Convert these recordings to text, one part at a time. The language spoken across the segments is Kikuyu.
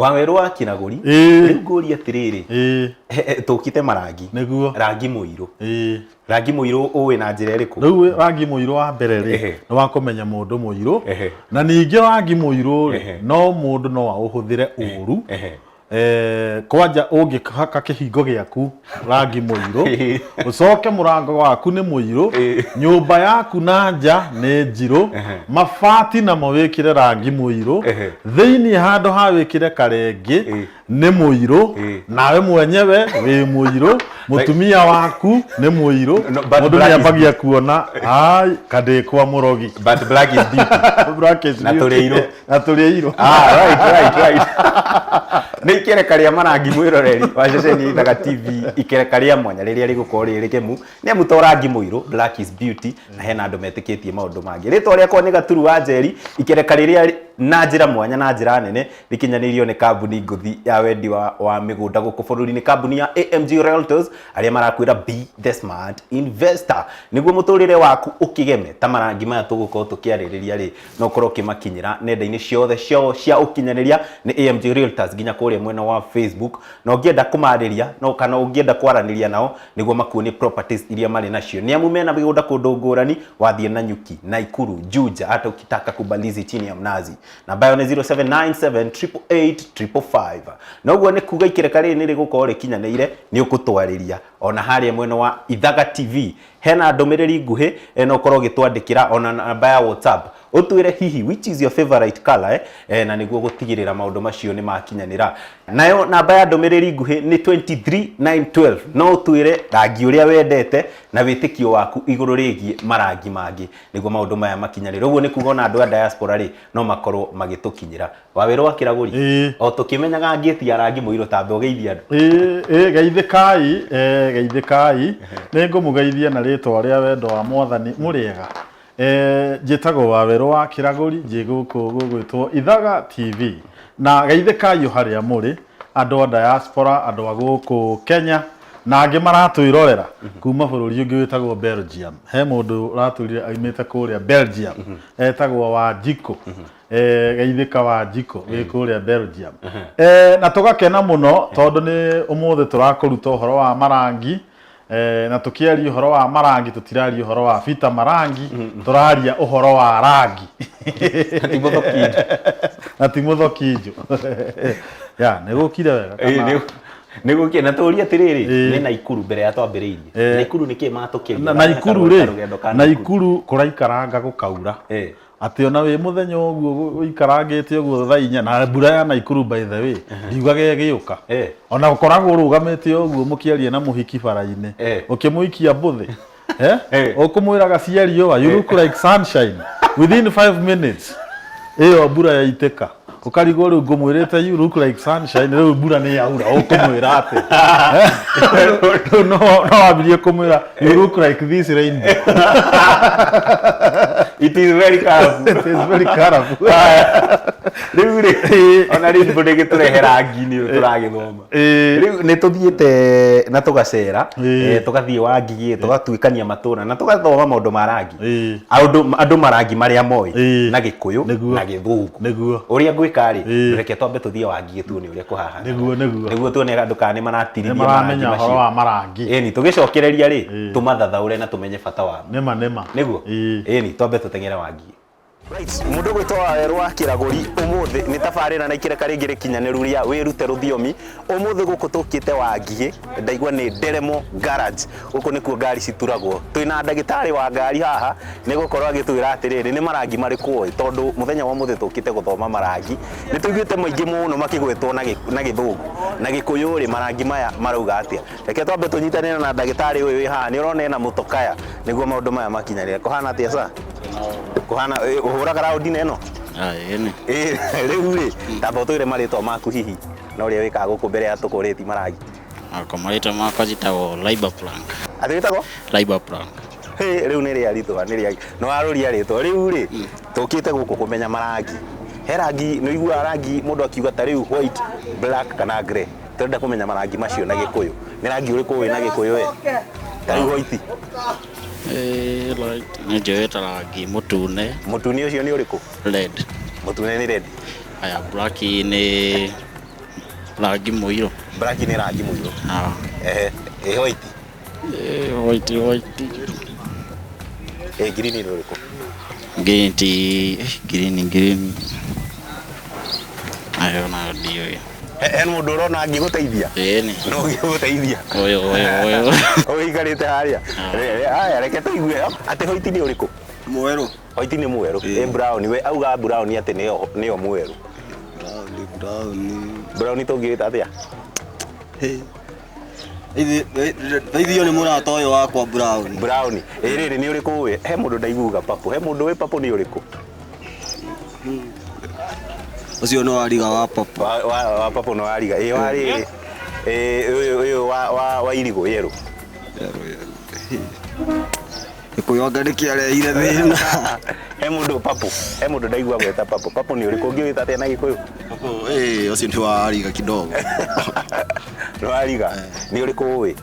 Wawerũ wa Kĩragũri. Ĩĩ. Rĩu ngũrie atĩrĩrĩ, Ĩĩ. Tũkite marangi. Nĩguo. Rangi mũirũ. Ĩĩ. Rangi mũirũ ũĩ na njĩra ĩrĩkũ? Rĩu rangi mũirũ wa mbere rĩ, nĩ wa kũmenya mũndũ mũirũ. Na ningĩ rangi mũirũ rĩ, no mũndũ no aũhũthĩre ũru. Kwanja ũngĩhaka kĩhingo gĩaku rangi mũirũ, ũcoke mũrango waku nĩ mũirũ, nyũmba yaku na nja nĩ njirũ, mabati namo wĩkĩre rangi mũirũ, thĩinĩ handũ ha wĩkĩre karenge nĩ mũirũ, nawe mwenyewe wĩ mũirũ, mũtumia waku nĩ mũirũ. No, but mũndũ black nĩ is ambagia kuona ai kandĩ kwa mũrogi. But black is beauty. Black is Na beauty. tũrĩ airũ. Na tũrĩ airũ. Ah, right. Nĩ ikereka rĩa marangi, mwĩroreri wa ceceni ya Ithaga TV, ikereka rĩa mwanya rĩrĩa rĩgũkorwo rĩ rĩgemu nĩ amu to rangi mũirũ, black is beauty, na hena andũ metĩkĩtie maũndũ mangĩ. Rĩtwa rĩakwa nĩ Gaturu wa Njeri. Ikereka rĩrĩa na njĩra mwanya na njĩra nene rĩkinyanĩirio nĩ kambuni ngũthi ya wendi wa mĩgũnda gũkũ bũrũri-inĩ, kambuni ya AMG Realtors, arĩa marakwĩra be the smart investor nĩguo mũtũrĩre waku ũkĩgeme ta marangi maya tũgũkorwo tũkĩarĩrĩria rĩ, no ũkorwo ũkĩmakinyĩra nenda-inĩ ciothe ciao cia ũkinyanĩria nĩ AMG Realtors, nginya kũrĩa mwena wa Facebook. Na ũngĩenda kũmarĩria no kana ũngĩenda kwaranĩria nao nĩguo makuonie properties iria marĩ nacio, nĩ amu mena mĩgũnda kũndũ ngũrani, wathiĩ Nanyuki, Naikuru, Juja, hata ukitaka kubalizi chini ya mnazi, namba yao nĩ 0797 888 555. Na ũguo nĩ kuga ikereka rĩrĩ nĩ rĩgũkorwo rĩkinyanĩire nĩ ũkũtwarĩria ona harĩa mwena wa Ithaga TV. Hena ndũmĩrĩri nguhĩ, no ũkorwo ũgĩtwandĩkĩra ona namba ya WhatsApp, ũtwĩre hihi which is your favorite color, na nĩguo gũtigĩrĩra maũndũ macio nĩ makinyanĩra. Nayo namba ya ndũmĩrĩri nguhĩ nĩ 23912. No ũtwĩre rangi ũrĩa wendete na wĩtĩkio waku igũrũ rĩgiĩ marangi mangĩ nĩguo maũndũ maya makinyanĩre. Ũguo nĩ kuga ona andũ a diaspora rĩ, no makorwo magĩtũkinyĩra. Wawĩrwo wa Kĩragũri. Ĩĩ. O tũkĩmenyaga ngĩti ya rangi mũirũ, tambe ũgeithie andũ. Ĩĩ ĩĩ, geithĩkai, geithĩkai. Nĩ ngũmũgeithia na rĩtwa rĩa wendo wa Mwathani. Mũrĩega? Njĩtagwo Wawerũ wa Kĩragũri, njĩ gũkũ gũgwĩtwo Ithaga TV. Na geithĩkai o harĩa mũrĩ, andũ a diaspora, andũ a gũkũ Kenya, na angĩ maratwĩrorera kuma bũrũri ũngĩ wĩtagwo Belgium. He mũndũ ũratwĩrire aumĩte kũrĩa Belgium, etagwo Wanjikũ. Geithĩka Wanjikũ wĩ kũrĩa Belgium. Na tũgakena mũno tondũ nĩ ũmũthĩ tũrakũruta ũhoro wa marangi. Na tũkĩaria ũhoro wa marangi, tũtiraria ũhoro wa Peter Marangi, tũraria ũhoro wa rangi. Na ti mũthokinjo. Na ti mũthokinjo. Ya nĩ gũkire wega kana? Nĩ gũkire na tũrie atĩrĩrĩ. Ĩĩ. Nĩ Naikuru mbere ya twambĩrĩirie. Naikuru nĩ kĩĩ matũkĩria? Na Naikuru rĩ, Karũgendo ka Naikuru kũraikaranga gũkaura, atĩ ona wĩ mũthenya ũguo ũikarangĩte ũguo thaa 4 na mbura ya Naikuru, by the way, ndiugaga ĩgĩũka. Ona ũkoragwo ũrũgamĩte ũguo mũkĩaria na mũhiki bara-inĩ, ũkĩmũikia mbũthĩ, ũkũmwĩraga cia riũa, "You look like sunshine." Within 5 minutes ĩyo mbura yaitĩka, ũkarigwo rĩu ngũmwĩrĩte "You look like sunshine", rĩu mbura nĩ yaura, ũkũmwĩra atĩ rĩu no wambirie kũmwĩra "You look like this rainbow." It is very colorful. It is very colorful. Rĩu rĩ, ona rĩu ndĩgĩtũrehe rangi-inĩ ũyũ tũragĩthoma. Rĩu nĩ tũthiĩte na tũgacera, tũgathiĩ Wangigĩ, tũgatuĩkania matũra na tũgathoma maũndũ ma rangi. Andũ marangi marĩa moĩ na Gĩkũyũ na Gĩthũngũ. Ũrĩa ngwĩka rĩ, reke twambe tũthiĩ Wangigĩ tuone ũrĩa kũhahana. Nĩguo nĩguo. Nĩguo tuone andũ kana nĩ maratirithia nĩ marangi maramenya ũhoro macio. Wa marangi. Ĩni, tũgĩcokereria rĩ, tũmathathaũre na tũmenye bata wamo. Nĩma nĩma. Nĩguo. Ĩni, twambe tũteng'ere Wangigĩ. Right, mũndũ gwĩtwo Wawerũ wa Kĩragũri, ũmũthĩ nĩ tabarĩra na ikereka rĩngĩ rĩkinyanĩru rĩa wĩrute rũthiomi. Ũmũthĩ gũkũ tũkĩte Wangigĩ, ndaigua nĩ Nderemo Garage. Gũkũ nĩkuo ngari cituragwo. Twĩna ndagĩtarĩ wa ngari haha, nĩ gũkorwo agĩtwĩra atĩrĩrĩ, nĩ marangi marĩkũ oĩ, tondũ mũthenya wa ũmũthĩ tũkĩte gũthoma marangi. Nĩ tũiguĩte maingĩ mũno makĩgwetwo na Gĩthũngũ. Na Gĩkũyũ rĩ, marangi maya marauga atĩa? Reke twambe tũnyitanĩre na ndagĩtarĩ ũyũ wĩ haha, nĩ ũrona ena mũtokaya, nĩguo maũndũ maya makinyanĩre. Kũhana atĩa sir? Kũhana ũhũraga raundi na ĩno? Ĩni. Rĩu rĩ, tamba ũtwĩre marĩtwa maku hihi na ũrĩa wĩkaga gũkũ mbere ya tũkũrĩti marangi. Kwa marĩtwa makwa njĩtagwo Laiba Plank. Atĩ wĩtagwo? Laiba Plank. Hĩ, rĩu nĩ rĩa rĩtwa, nĩ rĩa nĩ warũria rĩtwa. Rĩu rĩ, tũkĩte gũkũ kũmenya marangi. He rangi, nĩ ũiguaga rangi mũndũ akiuga ta rĩu white, black kana grey. Tũrenda kũmenya marangi macio na Gĩkũyũ. Nĩ rangi ũrĩkũ ũĩ na Gĩkũyũ we? Ta rĩu white. Nĩ njũĩ ta rangi mũtune. Mũtune ũcio nĩ ũrĩkũ? Red. Mũtune nĩ red. Aya, black nĩ Rangi mũirũ. Black nĩ rangi mũirũ. Ah. Ehe, ĩ white? White, white. Ĩ green nĩ ũrĩkũ? Green ti green, green. Ayo nayo ndiũĩ. He mũndũ ũrona angĩgũteithia? Ĩni. No ũngĩgũteithia? Ũyũ, ũyũ, ũyũ. Ũikarĩte harĩa. Aya, reke tũigue atĩ white nĩ ũrĩkũ? Mwerũ. White nĩ mwerũ. Ĩ brown, we auga brown atĩ nĩyo nĩyo mwerũ. Brown, brown. Brown tũngĩwĩta atĩa? Thaithio nĩ mũrata ũyũ wakwa brown. Brown. Ĩ rĩrĩ nĩ ũrĩkũ ũĩ? He mũndũ ndaiguaga purple. He mũndũ wĩ purple nĩ ũrĩkũ? Ũcio nĩ wariga wa purple. Wa purple nĩ wariga. Ĩ wa rĩrĩ. Ĩ ũyũ ũyũ wa irigũ yellow. Yellow, yellow. Gĩkũyũ anga nĩkĩarehire thĩna. He mũndũ purple. He mũndũ ndaigua gweta purple. Purple nĩ ũrĩkũ ũngĩwĩta atĩa na Gĩkũyũ? Purple, ũcio nĩ wariga kidogo. Nĩ wariga. Nĩ ũrĩkũ ũĩ?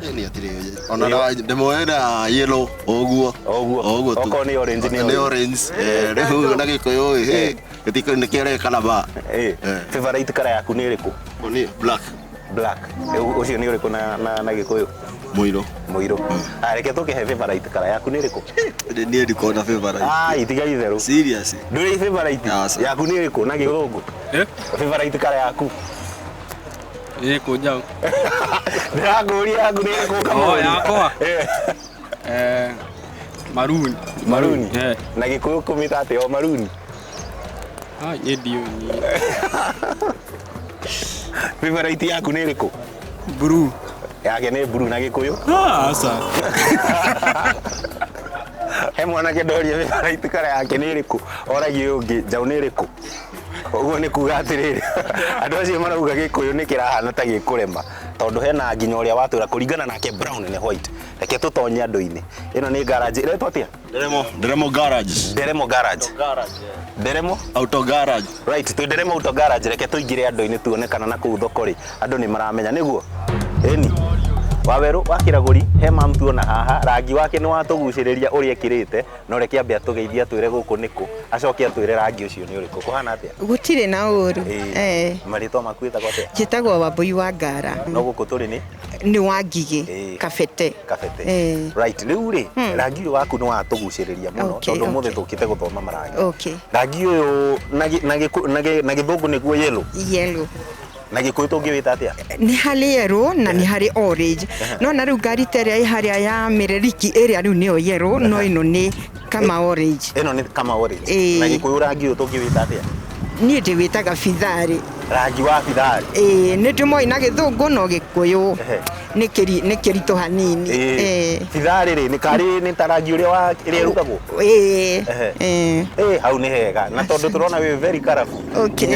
Nĩ atirĩ. Ona ndĩmoĩ na yellow ũguo. Ũguo. Ũguo tu. Okorwo nĩ orange nĩ Nĩ orange. Rĩu na Gĩkũyũ ĩ, gĩtikũ nĩkĩorekana ba. Favorite color yaku nĩ ĩrĩkũ? Nĩ black. Black. Ũcio nĩ ũrĩkũ na Gĩkũyũ? Mũirũ. Mũirũ. Ah, reke tũkĩhe favorite color yaku nĩ ĩrĩkũ? Niĩ ndikoragwo na favorite. Ah, itiga itherũ. Serious. Ndũrĩ favorite? Yaku nĩ ĩrĩkũ na Gĩthũngũ? Favorite color yaku? Ĩ kũnjau. Ndĩrakũria yaku nĩ ĩrĩkũ Oh, ũkamũria. yakwa. Maruni. Maruni. Na Gĩkũyũ kũmĩta atĩa o maruni? Ah, niĩ ndiũĩ niĩ. Favorite yaku nĩ ĩrĩkũ? Blue. Yake nĩ blue na Gĩkũyũ? Ah, aca. He mwanake ndoria favorite color yake nĩ ĩrĩkũ? Oragia ũyũ ũngĩ njaũ nĩ ĩrĩkũ? Ũguo nĩ kuga atĩrĩrĩ, andũ acio marauga Gĩkũyũ nĩ kĩrahana ta gĩkũrema tondũ hena nginya ũrĩa watwĩra kũringana nake brown nĩ white. Reke tũtonye andũ-inĩ. Ĩno nĩ garage ĩretwo atĩa? Nderemo, Nderemo garage. Nderemo garage. Nderemo Auto garage. Right, twĩ Nderemo Auto garage. Reke tũingĩre andũ-inĩ tuone kana na kũu thoko rĩ andũ nĩ maramenya nĩguo. Ĩni. Wawerũ wa Kĩragũri he mam tuona haha rangi wake nĩ watũgucĩrĩria ũrĩa ekĩrĩte no reke ambe atũgeithie atwĩre gũkũ nĩkũ acoke atwĩre rangi ũcio nĩ ũrĩkũ. Kũhana atĩa? Gũtirĩ na ũru. Marĩtwa maku wĩtagwo atĩa? Njĩtagwo Wambui wa Ngara. No gũkũ tũrĩ nĩ? Nĩ wa Ngigĩ, Kabete. Kabete. Right, rĩu rĩ rangi ũyũ waku nĩ watũgucĩrĩria mũno tondũ ũmũthĩ tũkĩte gũthoma marangi. Rangi ũyũ na Gĩthũngũ nĩguo yellow. Yellow. Na Gĩkũyũ tũngĩwĩta atĩa? Nĩ harĩ yellow na nĩ harĩ orange. No na rĩu ngari ta ĩrĩa ĩ harĩa ya mĩrĩriki ĩrĩa rĩu nĩyo yellow no ĩno nĩ kama orange. Ĩno nĩ kama orange. Na Gĩkũyũ rangi ũyũ tũngĩwĩta atĩa? Niĩ ndĩwĩtaga bitharĩ. Rangi wa bitharĩ. Ĩĩ, nĩ ndĩmoĩ na Gĩthũngũ no Gĩkũyũ nĩ kĩritũ hanini. Bitharĩ rĩ, nĩ karĩ nĩ ta rangi ũrĩa wa ĩrĩa ĩrugagwo? Ĩĩ. Ĩĩ, hau nĩ hega. Na tondũ tũrona wĩ very colourful.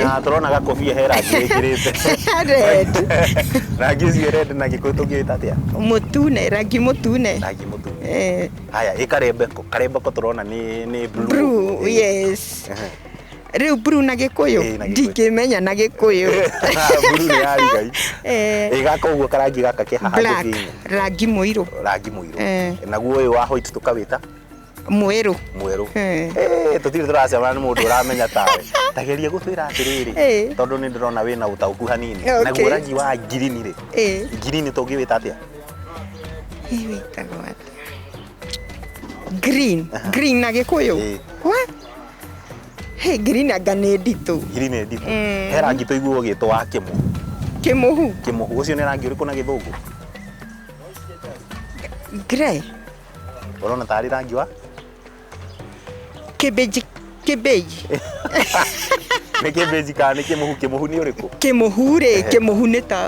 Na tũrona gakobia he rangi wĩkĩrĩte. Red. Rangi ũcio red na Gĩkũyũ tũngĩwĩta atĩa? Mũtune, rangi mũtune. Rangi mũtune. Haya, ĩ karembeko. Karembeko tũrona nĩ blue. Blue, yes. Rĩu blue na Gĩkũyũ ndingĩmenya na Gĩkũyũ. Blue nĩ ya rigai. Ĩ gaka ũguo karangi gaka ke haha Black, rangi mũirũ. Rangi mũirũ. Naguo ũyũ wa white tũkawĩta? Mwerũ. Mwerũ. Tũtirĩ tũracemania na mũndũ ũramenya tawe. Tageria gũtwĩra atĩrĩrĩ, tondũ nĩ ndĩrona wĩna ũtaũku hanini. Naguo rangi wa green rĩ, green tũngĩwĩta atĩa? Wĩtagwo atĩa? Green, green na Gĩkũyũ. What? Hey, green anga nĩ nditũ. Green nĩ nditũ. He rangi tũiguo ũgĩtwo wa kĩmũhu. Kĩmũhu? Kĩmũhu. Ũcio nĩ rangi ũrĩkũ na Gĩthũngũ? Grey. Ũrona tarĩ rangi wa? Kĩbĩji, kĩbĩji. Nĩ kĩbĩji kana nĩ kĩmũhu? Kĩmũhu nĩ ũrĩkũ? Kĩmũhu rĩ, kĩmũhu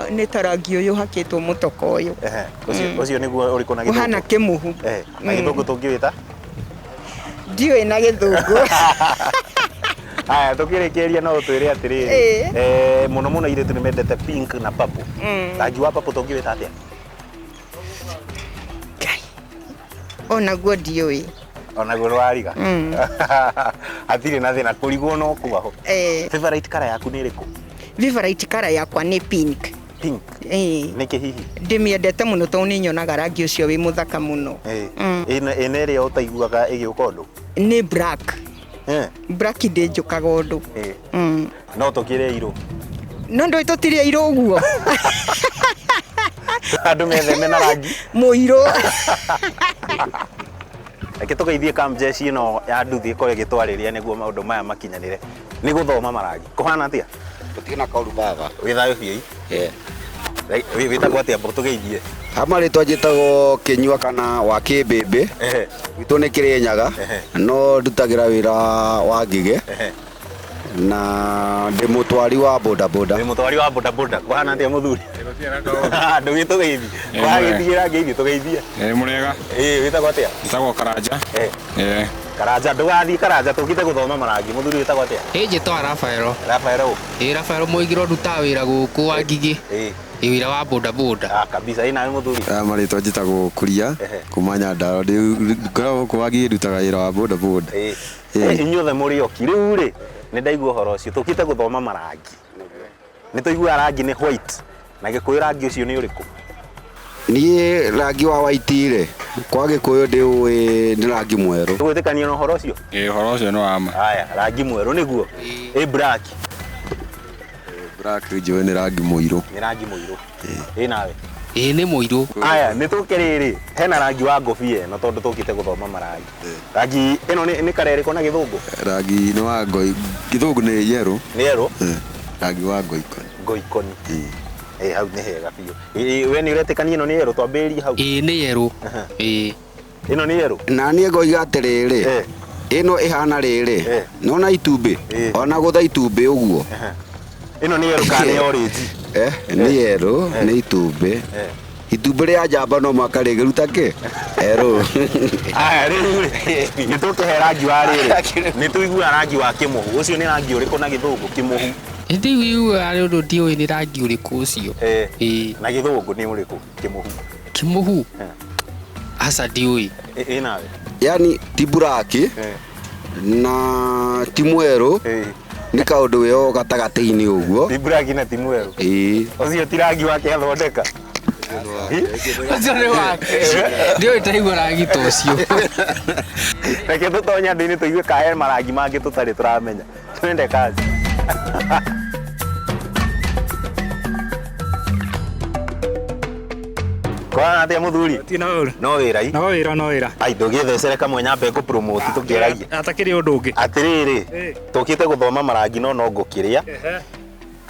nĩ ta rangi ũyũ ũhakĩtwo mũtoko ũyũ. Ũcio nĩguo ũrĩkũ na Gĩthũngũ? Ũhana kĩmũhu. Na Gĩthũngũ tũngĩwĩta? Ndiũĩ na Gĩthũngũ. Aya, tũkĩrĩkĩrĩria no ũtwĩre atĩrĩrĩ, mũno mũno airĩtu nĩ mendete pink na purple. Rangi wa purple tũngĩwĩta atĩa? Ngai. Onaguo ndiũĩ. Onaguo nĩwariga? Hatirĩ na thĩna, kũrigwo no kwaho. Favorite color yaku nĩ ĩrĩkũ? Favorite color yakwa nĩ pink. Pink? Nĩkĩ hihi? Ndĩmĩendete mũno tondũ nĩ nyonaga rangi ũcio wĩ mũthaka mũno. Ĩna ĩrĩa ũtaiguaga ĩgĩũka ũndũ? Nĩ black. Black ndĩnjũkaga ũndũ. No tũkĩre irũ? No ndũĩ tũtirĩ airũ ũguo. Andũ metheme na rangi mũirũ. Reke tũgeithie kamjeshi ĩno ya nduthi ĩkorwo ĩgĩtwarĩria nĩguo maũndũ maya makinyanĩre. Nĩ gũthoma marangi. Kũhana atĩa? Gũtirĩ na kaũru baba. Wĩ thayũ biũ? Wĩtagwo atĩa mbo tũgeithie? Ha marĩtwa njĩtagwo Kĩnyua kana wa Kĩmbĩmbĩ. Gwitũ nĩ Kĩrĩnyaga, no ndutagĩra wĩra wa Ngigĩ na ndĩ mũtwari wa bodaboda. Ndĩ mũtwari wa bodaboda. Kũhana atĩa mũthuri? Ndũgĩtũgeithie. Wagĩtigĩra ngeithi tũgeithie. Mũrĩega. Wĩtagwo atĩa? Njĩtagwo Karanja. Karanja, ndũgathiĩ Karanja, tũkĩte gũthoma marangi. Mũthuri wĩtagwo atĩa? Njĩtagwo Rafaelo. Rafaelo ũ? Rafaelo Mũigĩro, ndutaga wĩra gũkũ wa Ngigĩ. Wĩra wa bodaboda. Ah, kabisa. Ĩ nawe mũthuri? Marĩtwa njĩtagwo Kuria kuma Nyandarua. Ngoragwo gũkũ wa Ngigĩ, ndutaga wĩra wa bodaboda. Inyuothe mũrĩ oki. Rĩu rĩ, nĩ ndaigua ũhoro ũcio. Tũkĩte gũthoma marangi. Nĩ tũiguaga rangi nĩ white. Na Gĩkũyũ rangi ũcio nĩ ũrĩkũ? Niĩ rangi wa white rĩ, kwa Gĩkũyũ ndĩũĩ nĩ rangi mwerũ. Tũgwĩtĩkania na ũhoro ũcio? Ĩĩ, ũhoro ũcio nĩ wa ma. Haya, rangi mwerũ nĩguo. Ĩ black? Black njũĩ nĩ rangi mũirũ. Nĩ rangi mũirũ. Ĩ nawe? Ĩĩ nĩ mũirũ. Aya, nĩ tũke rĩrĩ, hena rangi wa ngobia ĩno tondũ tũkĩte gũthoma marangi. Rangi ĩno nĩ kara ĩrĩkũ na Gĩthũngũ? Rangi nĩ wa ngoi, Gĩthũngũ nĩ yellow. Nĩ yellow? Rangi wa ngoikoni. Ngoikoni. Hau nĩ hega biũ. We nĩ ũretĩkania ĩno nĩ yellow, twambĩrĩrie hau. Ĩĩ nĩ yellow. Ĩĩ. Ĩno nĩ yellow? Na niĩ ngoiga atĩrĩrĩ, ĩno ĩhana rĩrĩ, nĩwona itumbĩ, ona gũtha itumbĩ ũguo. Ĩno nĩ yellow kana nĩ orange? Nĩ yellow, nĩ itumbĩ. Itumbĩ rĩa njamba no mũhaka rĩngĩruta kĩ? Erũ. Aya, rĩu rĩ, nĩ tũkĩhe rangi wa rĩrĩ. Nĩ tũiguaga rangi wa kĩmũhu. Ũcio nĩ rangi ũrĩkũ na Gĩthũngũ, kĩmũhu? Ndiguaga rĩ ũndũ ndiũĩ nĩ rangi ũrĩkũ ũcio. Na Gĩthũngũ nĩ ũrĩkũ kĩmũhu? Kĩmũhu? Aca ndiũĩ. Ĩ nawe? Yani ti black na ti mwerũ, nĩ kaũndũ wĩho gatagatĩ-inĩ ũguo. Ti black na ti mwerũ. Ĩĩ. Ũcio ti rangi wake athondeka. Ũcio nĩ wake. Ndiũĩ ndaigua rangi ta ũcio. Reke tũtonye andũ-inĩ tũigue kana he marangi mangĩ tũtarĩ tũramenya. Twende kazi. Kwana atĩa mũthuri? No wĩra i. No wĩra, no wĩra. Ai, ndũgĩthecere kamwe nyambe ngũ promote tũkĩaragia. Atakĩrĩ ũndũ ũngĩ. Atĩrĩrĩ, tũkĩte gũthoma marangi no no ngũkĩrĩa.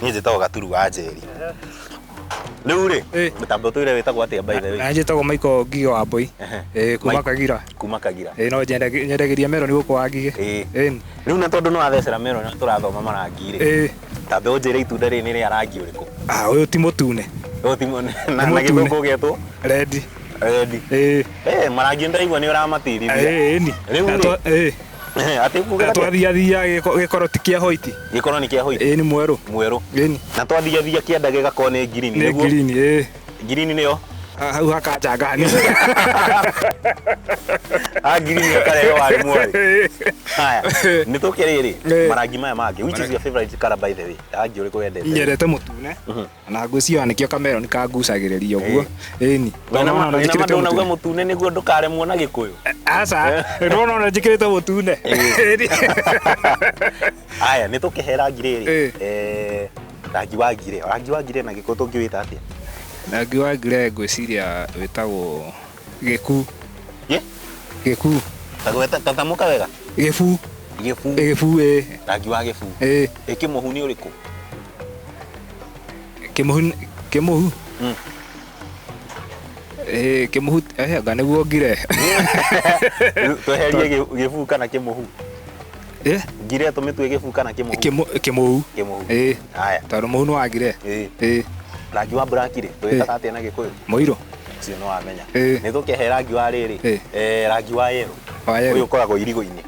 Niĩ njĩtagwo Gaturu wa Njeri. Rĩu rĩ, mũtambo tũire wĩtagwo atĩa by the way? Na njĩtagwo Michael Ngigĩ wa Mbũi. Kuma Kagira. Kuma Kagira. No nyendagĩria meroni gũkũ wa Ngigĩ. Rĩu na tondũ nĩ wathecera meroni na tũrathoma marangi rĩ. Tambe ũnjĩre itunda rĩrĩ nĩ rĩa rangi ũrĩkũ? Ah, ũyũ ti mũtune. Ũyũ ti na Gĩthũngũ ũgetwo? Red. Red. Marangi ndaigua nĩ ũramatirithia. Ĩni. Rĩu rĩ, atĩ kuga atĩa? Twathiathia gĩkoro ti kĩa white. Gĩkoro nĩ kĩa white. Ĩĩ nĩ mwerũ. Mwerũ. Ĩni. Na twathiathia kĩanda gĩgakorwo nĩ green. Nĩ green, ĩĩ. Green nĩyo? Hau hakanjanga hanini. Ah, green ũkarehe warĩ mwerũ. Haya, nĩ tũke rĩrĩ, marangi maya mangĩ. Which is your favorite color by the way? Rangi ũrĩkũ wendete? Nyendete mũtune. Na ngwĩciria nĩkĩo kameroni kangucagĩrĩria ũguo. Ĩni. Wĩna ndũnauga mũtune nĩguo ndũkaremwo na Gĩkũyũ? Aca, ndona ona njĩkĩrĩte mũtune. Aya, nĩ tũkĩhe rangi rĩrĩ. Rangi wa ngire. Rangi wa ngire na Gĩkũyũ tũngĩwĩta atĩa? Rangi wa ngire ngwĩciria wĩtagwo gĩku. Gĩku. Tatamũka wega. Gĩbu. Gĩbu. Gĩbu, ĩĩ. Rangi wa gĩbu. Ĩĩ. Ĩ kĩmũhu nĩ ũrĩkũ? Kĩmũhu, kĩmũhu. Kĩmũhu, anga nĩguo ngire. Tweherie gĩbu kana kĩmũhu? Ngire tũmĩtue gĩbu kana kĩmũhu? Kĩmũhu. Kĩmũhu. Ĩĩ. Haya. Tondũ mũhu nĩ wa ngire. Ĩĩ. Rangi wa black rĩ, tũwĩtaga atĩa na Gĩkũyũ? Mũirũ. Ũcio nĩ wamenya. Nĩ tũkĩhe rangi wa rĩrĩ, rangi wa yellow. Ũyũ ũkoragwo irigũ-inĩ.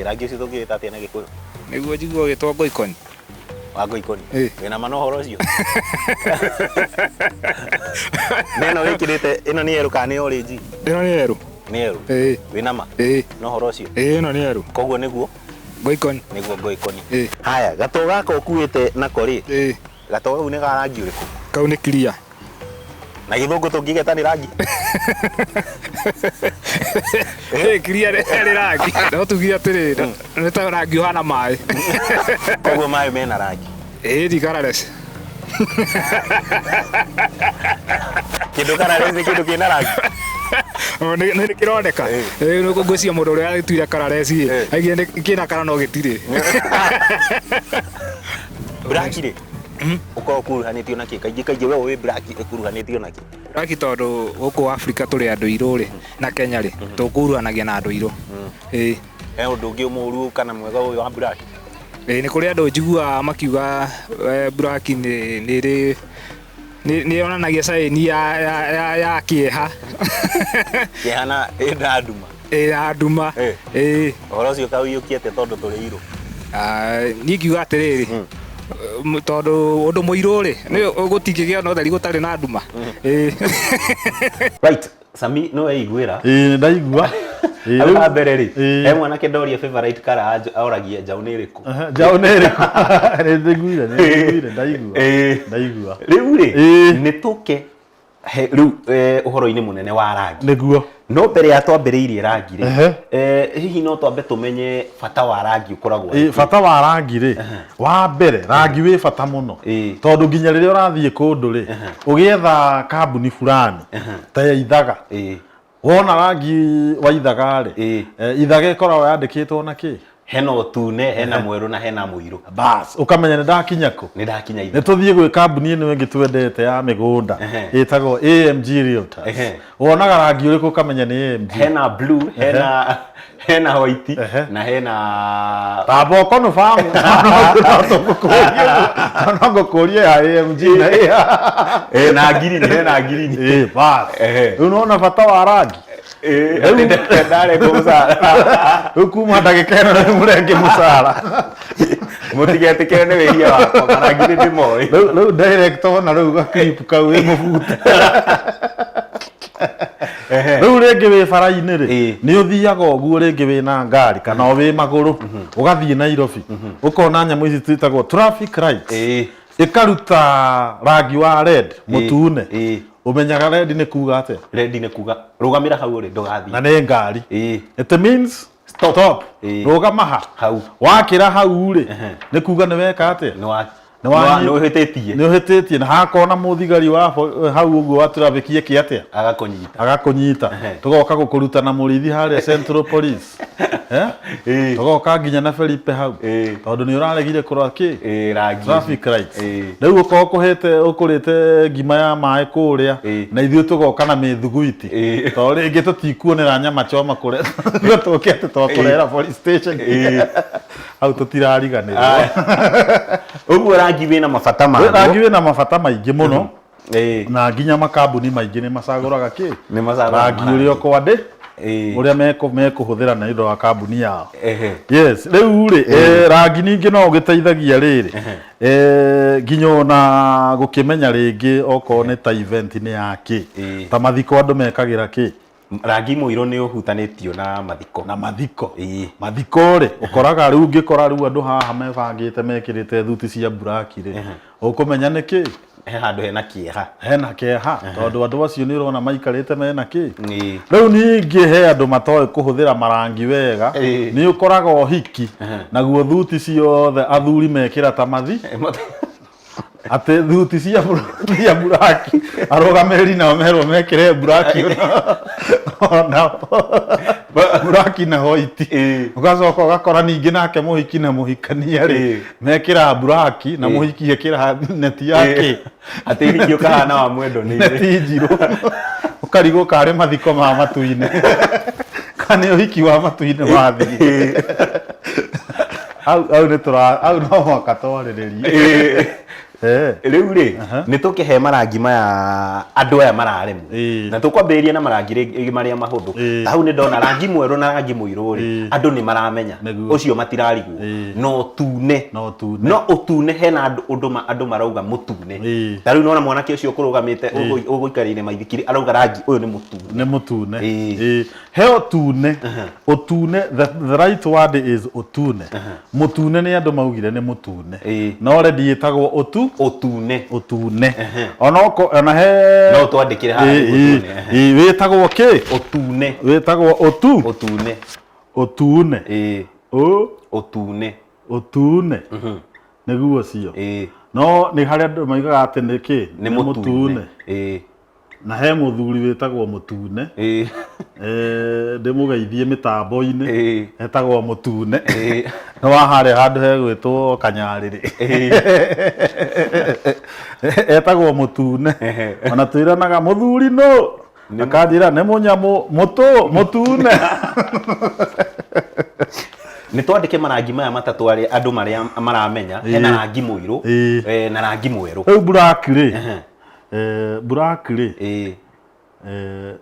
Rangi ũcio tũngĩwĩta atĩa na Gĩkũyũ? Nĩguo njigua ũgĩtwo ngoikoni. Wa ngoikoni. Wĩna ma na ũhoro ũcio? Na ĩno wĩkĩrĩte, ĩno nĩ yellow kana nĩ orange? Ĩno nĩ yellow. Nĩ yellow? Wĩna ma? Na ũhoro ũcio? Ĩno nĩ yellow. Koguo nĩguo? Ngoikoni. Nĩguo ngoikoni. Haya, gatũ gaka ũkuĩte nako rĩ? Gatũ kau nĩ ka rangi ũrĩkũ? Kau nĩ clear. Na Gĩthũngũ tũngĩgeta nĩ rangi? Clear nĩ rangi. No tuge atĩrĩrĩ, nĩ ta rangi ũhana maĩ. Koguo maĩ mena rangi. Ĩĩ ti colourless. Kĩndũ colourless nĩ kĩndũ kĩna rangi. Nĩ kĩroneka. Ngwĩciria mũndũ ũrĩa agĩtuire colourless ĩ, aigire kĩna colour no gĩtirĩ. Black rĩ, ũkoragwo ũkuruhanĩtio na kĩ? Kaingĩ kaingĩ we ũĩ black ĩkuruhanĩtio na kĩ? Black tondũ gũkũ Afrika tũrĩ andũ airũ rĩ, na Kenya rĩ, tũkuruhanagia na andũ airũ. Ĩĩ. He ũndũ ũngĩ mũũru kana mwega ũyũ wa black? Ĩĩ nĩ kũrĩ andũ njiguaga makiuga black nĩ ĩrĩ nĩ yonanagia sign ya kĩeha. Kĩeha na ĩna nduma. Ĩĩ na nduma. Ĩĩ. Ũhoro ũcio ũkaũiyũkia atĩa tondũ tũrĩ airũ? Niĩ ingiuga atĩrĩrĩ, tondũ ũndũ mũirũ rĩ, nĩ gũtingĩgĩa na ũtheri gũtarĩ na nduma. Ĩĩ. Right, Sami no weiguĩra. Ĩĩ ndaigua. Hau ha mbere rĩ, he mwanake ndoria favorite color oragia njaũ nĩ ĩrĩkũ? Njaũ nĩ ĩrĩkũ? Nĩ njiguire, nĩ njiguire, ndaigua. Ndaigua. Rĩu rĩ, nĩ tũke rĩu ũhoro-inĩ mũnene wa rangi. Nĩguo. No mbere ya twambĩrĩirie rangi rĩ, hihi no twambe tũmenye bata wa rangi ũkoragwo atĩa? Bata wa rangi rĩ, wa mbere rangi wĩ bata mũno. Tondũ nginya rĩrĩa ũrathiĩ kũndũ rĩ, ũgĩetha kambuni fulani ta ya Ithaga. Wona rangi wa Ithaga rĩ, Ithaga ĩkoragwo yandĩkĩtwo na kĩ? Hena ũtune, hena mwerũ na hena mũirũ. Bas, ũkamenya nĩ ndakinya kũ? Nĩ ndakinya Ithaga. Nĩ tũthiĩ gwĩ kambuni ĩno ĩngĩ twendete ya mĩgũnda ĩtagwo AMG Realtors. Wonaga rangi ũrĩkũ ũkamenya nĩ AMG? Hena blue, hena white na hena Tamba ũkonũbamu. No ngũkũrie ya AMG na ĩ. Na green, hena green. Ĩ, bas. Rĩu nĩwona bata wa rangi? Ndarengwo mũcara. Rĩu kuma ndagĩka ĩno nĩ mũrenge mũcara. Mũtigetĩkĩre nĩ wĩhia wakwa, marangi nĩ ndĩmoĩ. Rĩu director ona rĩu ga clip kau wĩ mũbute. Rĩu rĩngĩ wĩ bara-inĩ rĩ, nĩ ũthiaga ũguo rĩngĩ wĩna ngari kana o wĩ magũrũ, ũgathiĩ Nairobi, ũkona nyamũ ici ciĩtagwo traffic lights. Ĩkaruta rangi wa red, mũtune. Ũmenyaga red nĩ kuga atĩa? Red nĩ kuga rũgamĩra hau ũrĩ, ndũgathiĩ. Na nĩ ngari. It means stop. Rũgama ha. Hau. Wakĩra hau rĩ, nĩ kuga nĩ weka atĩa? Nĩ ũhĩtĩtie. Nĩ ũhĩtĩtie na hakona mũthigari wa hau ũguo wa traffic eke atĩa? Agakũnyita. Agakũnyita. Tũgoka gũkũruta na mũrĩithi harĩa Central Police. Tũgoka nginya na Felipe hau. Tondũ nĩ ũraregire kũrora kĩ? Rangi. Traffic lights. Rĩu ũkorwo ũkũhĩte ũkũrĩte ngima ya maĩ kũrĩa na ithuĩ tũgoka na mĩthuguiti. Tondũ rĩngĩ tũtikuonera nyama choma kũrĩa tũke atĩ twakũrehera police station. Hau tũtirariganĩrwo. Ũguo rangi wĩna mabata maguo. Rangi wĩna mabata maingĩ mũno. Na nginya makambuni maingĩ nĩ macagũraga kĩ? Nĩ macagũraga rangi ũrĩa ũkwandĩ ũrĩa mekũhũthĩra na ũndũ wa kambuni yao. Yes, rĩu rĩ, rangi ningĩ no ũgĩteithagia rĩrĩ, nginya ona gũkĩmenya rĩngĩ okorwo nĩ ta event nĩ ya kĩ. Ta mathiko andũ mekagĩra kĩ? Rangi mũirũ nĩ ũhutanĩtio na mathiko. Na mathiko. Mathiko rĩ, ũkoraga rĩu ũngĩkora rĩu andũ haha mebangĩte mekĩrĩte thuti cia black rĩ, ũkũmenya nĩ kĩ? He handũ hena kĩeha. Hena kĩeha, tondũ andũ acio nĩ ũrona maikarĩte mena kĩ? Rĩu ningĩ he andũ matoĩ kũhũthĩra marangi wega, nĩ ũkoraga ũhiki, naguo thuti ciothe athuri mekĩra ta mathi. Atĩ thuti cia black, arũgamĩrĩri nao merwo mekĩre black ona black na white. Ũgacoka ũgakora ningĩ nake mũhiki na mũhikania rĩ, mekĩra black na mũhiki ekĩra neti ya kĩ? Atĩ ũhiki ũkahana wa mwendo nĩ neti njirũ. Ũkarigwo karĩ mathiko ma matu-inĩ. Kana nĩ ũhiki wa matu-inĩ wathiĩ. Hau nĩ tũra, hau no mũhaka twarĩrĩrie. Rĩu rĩ, nĩ tũkĩhe marangi maya andũ aya mararemwo. Na tũkwambĩrĩria na marangi marĩa mahũthũ. Ta hau nĩ ndona rangi mwerũ na rangi mũirũ rĩ, andũ nĩ maramenya. Ũcio matirarigwo. No tune. No ũtune hena ũndũ andũ marauga mũtune. Ta rĩu nona mwanake ũcio ũkũrũgamĩte ũgũikarĩire maithikiri arauga rangi ũyũ nĩ mũtune. Nĩ mũtune. He ũtune. Ũtune, the right word is ũtune. Mũtune nĩ andũ maugire nĩ mũtune. No already ĩtagwo ũtu? Ũtune. Ũtune. Ona he No twandĩkĩre haha nĩ ũtune. Wĩtagwo kĩ? Ũtune. Wĩtagwo ũtu? Ũtune. Ũtune. Ũ? Ũtune. Ũtune. Nĩguo ũcio. Ĩĩ. No nĩ harĩ andũ maigaga atĩ nĩ kĩ? Nĩ mũtune. Ĩĩ. Na he mũthuri wĩtagwo mũtune. Ĩĩ. Ndĩmũgeithie mĩtambo-inĩ. Ĩĩ. Etagwo mũtune. Ĩĩ. Nĩ wa harĩa handũ hegwĩtwo Kanyarĩrĩ. Etagwo mũtune. Ona twĩranaga mũthuri nũ? Akanjĩra nĩ mũnyamũ mũtũ mũtune. Nĩ twandĩke marangi maya matatũ arĩa andũ marĩa maramenya. Hena Ĩĩ. rangi mũirũ, Ĩĩ. na rangi mwerũ. Rĩu black rĩ, black rĩ, Ĩĩ.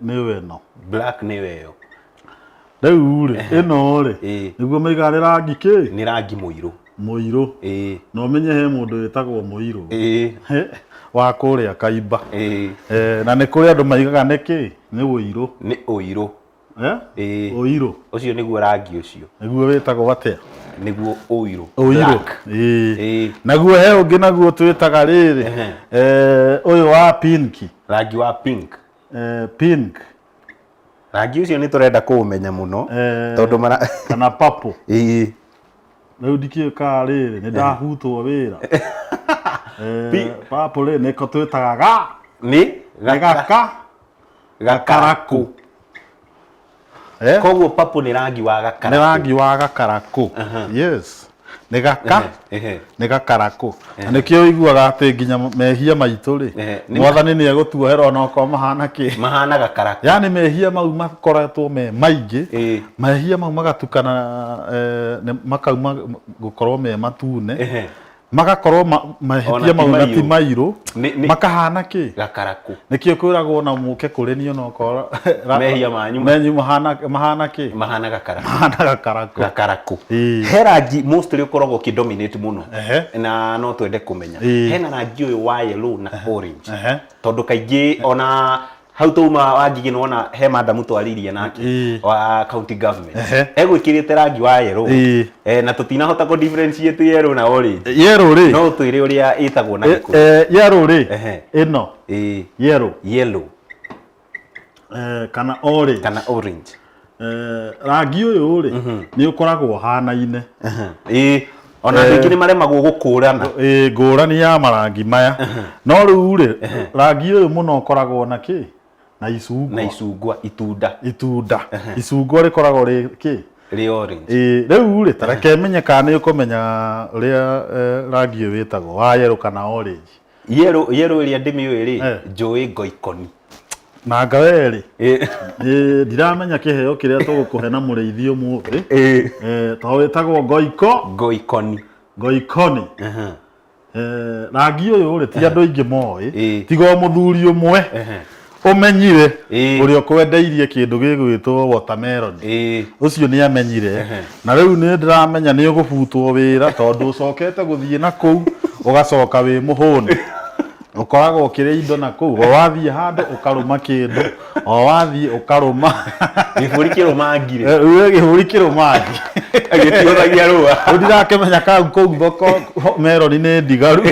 nĩyo ĩno. Black nĩyo ĩyo. Rĩu rĩ, ĩno rĩ, Ĩĩ. nĩguo maigaga nĩ rangi kĩ? Nĩ rangi mũirũ. Mũirũ. Ĩĩ. Na ũmenye he mũndũ wĩtagwo mũirũ. Ĩĩ. Wa kũrĩa Kaimba. Ĩĩ. Na nĩ kũrĩ andũ maigaga nĩ kĩ? Nĩ ũirũ. Nĩ ũirũ. Ĩĩ. Ũirũ. Ũcio nĩguo rangi ũcio. Nĩguo wĩtagwo atĩa? Nĩguo ũirũ. Ũirũ. Black. Ĩĩ. Ĩĩ. Naguo he ũngĩ naguo twĩtaga rĩrĩ, ũyũ wa pink. Rangi wa pink. Pink. Rangi ũcio nĩ tũrenda kũũmenya mũno tondũ mara kana purple. Ĩĩ. Rĩu ndikĩũĩ kana rĩrĩ nĩ ndahutwo wĩra. Purple rĩ nĩko twĩtaga ga. Nĩ Nĩ gaka. Gakarakũ. Koguo purple nĩ rangi wa gakarakũ. Nĩ rangi wa gakarakũ. Yes. Nĩ gaka. Nĩ gakarakũ. Na nĩkĩo ũiguaga atĩ nginya mehia maitũ rĩ, mwathani nĩ egũtuohera ona okorwo mahana kĩ. Mahana gakarakũ. Yaani mehia mau makoretwo me maingĩ, mehia mau magatukana, makauma gũkorwo me matune, magakorwo mahĩtia mau na ti mairũ, makahana kĩ? Gakarakũ. Nĩkĩo kwĩragwo ona mũke kũrĩ niĩ onokorwo Mehia manyu menyu mahana kĩ? Mahana gakarakũ. Mahana gakarakũ. Gakarakũ. He rangi mostly ũkoragwo ũkĩdominate mũno na no twende kũmenya. Hena rangi ũyũ wa yellow na orange. Tondũ kaingĩ ona hau twauma wa Ngigĩ nĩwona he madam twaririe nake wa county government. Egwĩkĩrĩte rangi wa yellow. Na tũtinahota kũ differentiate yellow na orange. Yellow rĩ? No ũtwĩre ũrĩa ĩtagwo na Gĩkũyũ. Yellow rĩ? Ĩno. Yellow. Yellow. Kana orange. Kana orange. Rangi ũyũ rĩ, nĩ ũkoragwo ũhanaine. Ĩĩ. Ona andũ aingĩ nĩ maremagwo gũkũrana. Ĩĩ, ngũrani ya marangi maya. No rĩu rĩ, rangi ũyũ mũno ũkoragwo na kĩ? Na icungwa. Na icungwa, itunda. Itunda. Icungwa rĩkoragwo rĩ kĩ? Rĩ orange. Ĩĩ, rĩu rĩ, ta reke menye kana nĩ ũkũmenya ũrĩa rangi ũyũ wĩtagwo, wa yellow kana orange. Yellow, yellow ĩrĩa ndĩmĩũĩ rĩ, njũĩ ngoikoni. Na ngawe rĩ, ndiramenya kĩheo kĩrĩa tũgũkũhe na mũrĩithi ũmũthĩ. Tondũ wĩtagwo ngoiko. Ngoikoni. Ngoikoni. Rangi ũyũ rĩ, ti andũ aingĩ moĩ, tiga o mũthuri ũmwe ũmenyire ũrĩa ũkwendeirie kĩndũ gĩgwĩtwo watermelon. Ũcio nĩ amenyire. Na rĩu nĩ ndĩramenya nĩ ũgũbutwo wĩra tondũ ũcokete gũthiĩ na kũu ũgacoka wĩ mũhũnu. Ũkoragwo ũkĩrĩa indo na kũu, o wathiĩ handũ ũkarũma kĩndũ, o wathiĩ ũkarũma. Gĩbũri kĩrũma ngirĩ. Gĩbũri kĩrũma ngi. Gĩtiũthagia rũa. Rĩu ndirakĩmenya kau kũu thoko meroni nĩ ndigaru.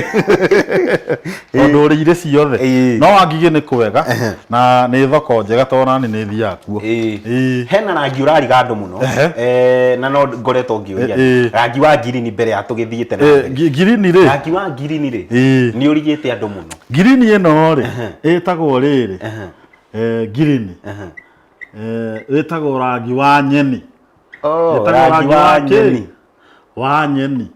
Tondũ ũrĩire ciothe. No Wangigĩ nĩ kwega na nĩ thoko njega tondũ nani nĩ thiaga kuo. Hena rangi ũrariga andũ mũno na no ngoretwo ngĩũria rangi wa ngirini mbere ya tũgĩthiĩte na mbere. Ngirini rĩ? Rangi wa ngirini rĩ nĩ ũrigĩte andũ mũno. Ngirini ĩno rĩ ĩtagwo rĩrĩ, ngirini ĩtagwo rangi wa nyeni. Ĩtagwo Rangi wa nyeni. Wa nyeni.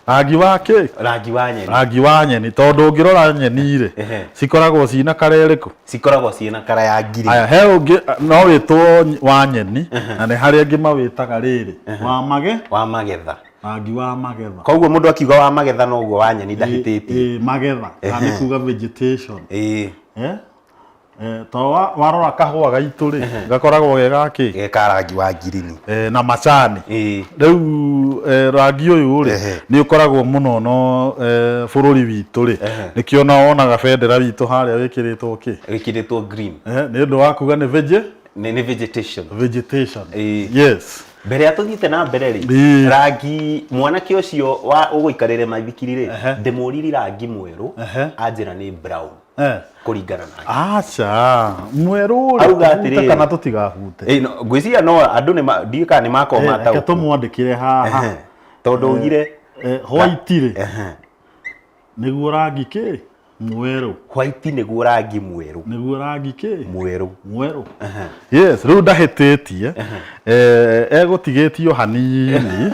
Rangi wa kĩ? Rangi wa nyeni. Rangi wa nyeni tondũ ũngĩrora nyeni rĩ, cikoragwo ciĩna kara ĩrĩkũ? Cikoragwo ciĩna kara ya ngirini. Aya, he ũngĩ no wĩtwo wa nyeni na nĩ harĩ angĩ mawĩtaga rĩrĩ, wa mage? Wa magetha. Rangi wa magetha. Koguo mũndũ akiuga wa magetha noguo wa nyeni ndahĩtĩtie. Ĩĩ, magetha. Kana nĩ kuga vegetation. To warora kahũa gaitũ rĩ, gakoragwo ge ga kĩ? Ge ka rangi wa ngirini. Na macani. Rĩu rangi ũyũ rĩ, nĩ ũkoragwo mũno no bũrũri witũ rĩ. Nĩkĩo ona wonaga bendera witũ harĩa wĩkĩrĩtwo kĩ? Wĩkĩrĩtwo green. Nĩ ũndũ wa kuga nĩ vege? Nĩ vegetation. Vegetation. Yes. Mbere ya tũthiĩte na mbere rĩ, rangi mwanake ũcio wa ũgũikarĩre maithikiri rĩ, ndĩmũririe rangi mwerũ, anjĩra nĩ brown. Kũringana nake. Aca, mwerũ rĩ, Auga tũhute atĩrĩrĩ. kana tũtigahute? Ngwĩciria no andũ nĩ ndiũĩ kana nĩ makorwo Reke mataũkwo. tũmwandĩkĩre haha. Tondũ augire White rĩ, nĩguo rangi kĩ mwerũ. White nĩguo rangi mwerũ. Nĩguo rangi kĩ mwerũ. Mwerũ. Yes, rĩu ndahĩtĩtie. Egũtigĩtio hanini.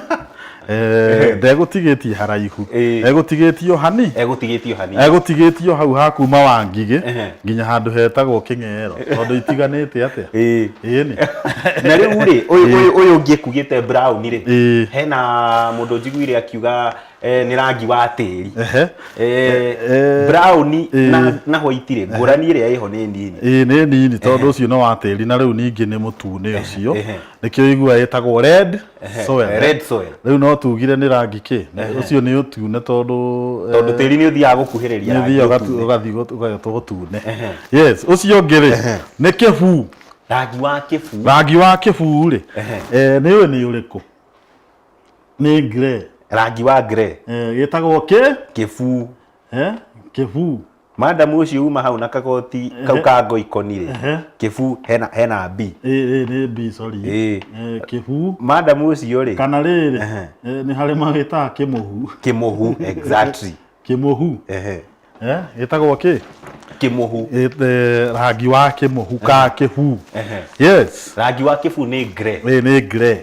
Ndegũtigĩtie haraihu. Egũtigĩtio hani. Egũtigĩtio hanini. Egũtigĩtio hau ha kuma Wangigĩ nginya handũ hetagwo Kĩng'ero tondũ itiganĩte atĩa. Ĩni. Na rĩu rĩ, ũyũ ũngĩ ekugĩte brown rĩ, hena mũndũ njiguire akiuga nĩ rangi wa tĩri. Brown na white rĩ, ngũrani ĩrĩa ĩho nĩ nini. Ĩĩ nĩ nini tondũ ũcio nĩ wa tĩri na rĩu ningĩ nĩ mũtune ũcio. Nĩkĩo igua ĩtagwo red soil. Red soil. Rĩu no tugire nĩ rangi kĩ? Ũcio nĩ ũtune tondũ Tondũ tĩri nĩ ũthiaga gũkuhĩrĩria nĩ ũthiaga ũgathiĩ ũgatwo gũtune. Yes, ũcio ũngĩ rĩ nĩ kĩbuu. Rangi wa kĩbuu. Rangi wa kĩbuu rĩ, nĩ ũĩ nĩ ũrĩkũ? Nĩ grey. Rangi wa grey. Gĩtagwo kĩ? Kĩbuu. Kĩbuu. Madam ũcio uma hau na kagoti kau ka ngoikoni rĩ, kĩbuu hena B. Ĩĩ nĩ B, sorry. Kĩbuu. Madam ũcio rĩ. Kana rĩrĩ, nĩ harĩ magĩtaga kĩmũhu. Kĩmũhu, exactly. Kĩmũhu. Gĩtagwo kĩ? Kĩmũhu. Rangi wa kĩmũhu ka kĩbuu. Yes. Rangi wa kĩbuu nĩ grey. Ĩĩ nĩ grey.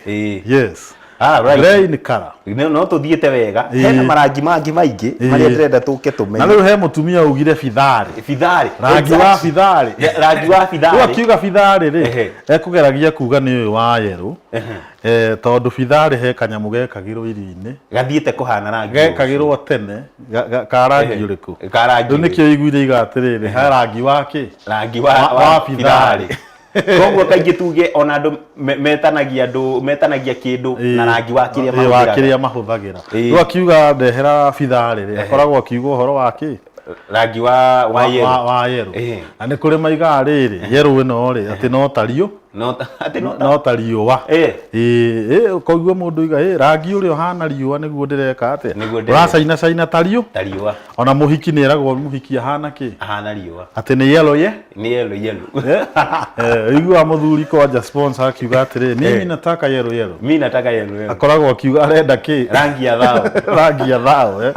Yes. Right. Grey nĩ colour. No tũthiĩte wega. Hena marangi mangĩ maingĩ marĩa ndĩrenda tũke tũmenye. Na rĩu he mũtumia augire bitharĩ. Bitharĩ. Rangi wa bitharĩ. Rangi wa bitharĩ. Rĩu akiuga bitharĩ rĩ, ekũgeragia kuga nĩ ũyũ wa yerũ. Tondũ bitharĩ he kanyamũ gekagĩrwo irio-inĩ. Gathiĩte kũhana rangi. Gekagĩrwo tene ka rangi ũrĩkũ? Ka rangi. Rĩu nĩkĩo iguire iga atĩrĩrĩ, he rangi wa kĩ? Rangi wa bitharĩ. Koguo kaingĩ tuge ona andũ metanagia andũ metanagia kĩndũ na rangi wa kĩrĩa mahũthagĩra. Wa kĩrĩa mahũthagĩra. Rĩu akiuga ndehera bitharĩ rĩ, akoragwo akiuga ũhoro wa kĩ? Rangi wa yerũ. Wa yerũ. Na nĩ kũrĩ maigaga rĩrĩ, yerũ ĩno rĩ, atĩ no ta riũ. No ta riũa. Ĩĩ koguo mũndũ iga rangi ũrĩa ũhana riũa nĩguo ndĩreka atĩa? Ũracaina caina ta riũ. Ta riũa. Ona mũhiki nĩ eragwo mũhiki ahana kĩ? Ahana riũa. Atĩ nĩ yellow ye? Nĩ yellow yellow. Ũiguaga mũthuri kwanja sponsor akiuga atĩrĩ, mimi nataka yellow yellow. Mimi nataka yellow yellow. Akoragwo akiuga arenda kĩ? Rangi ya thao. Rangi ya thao.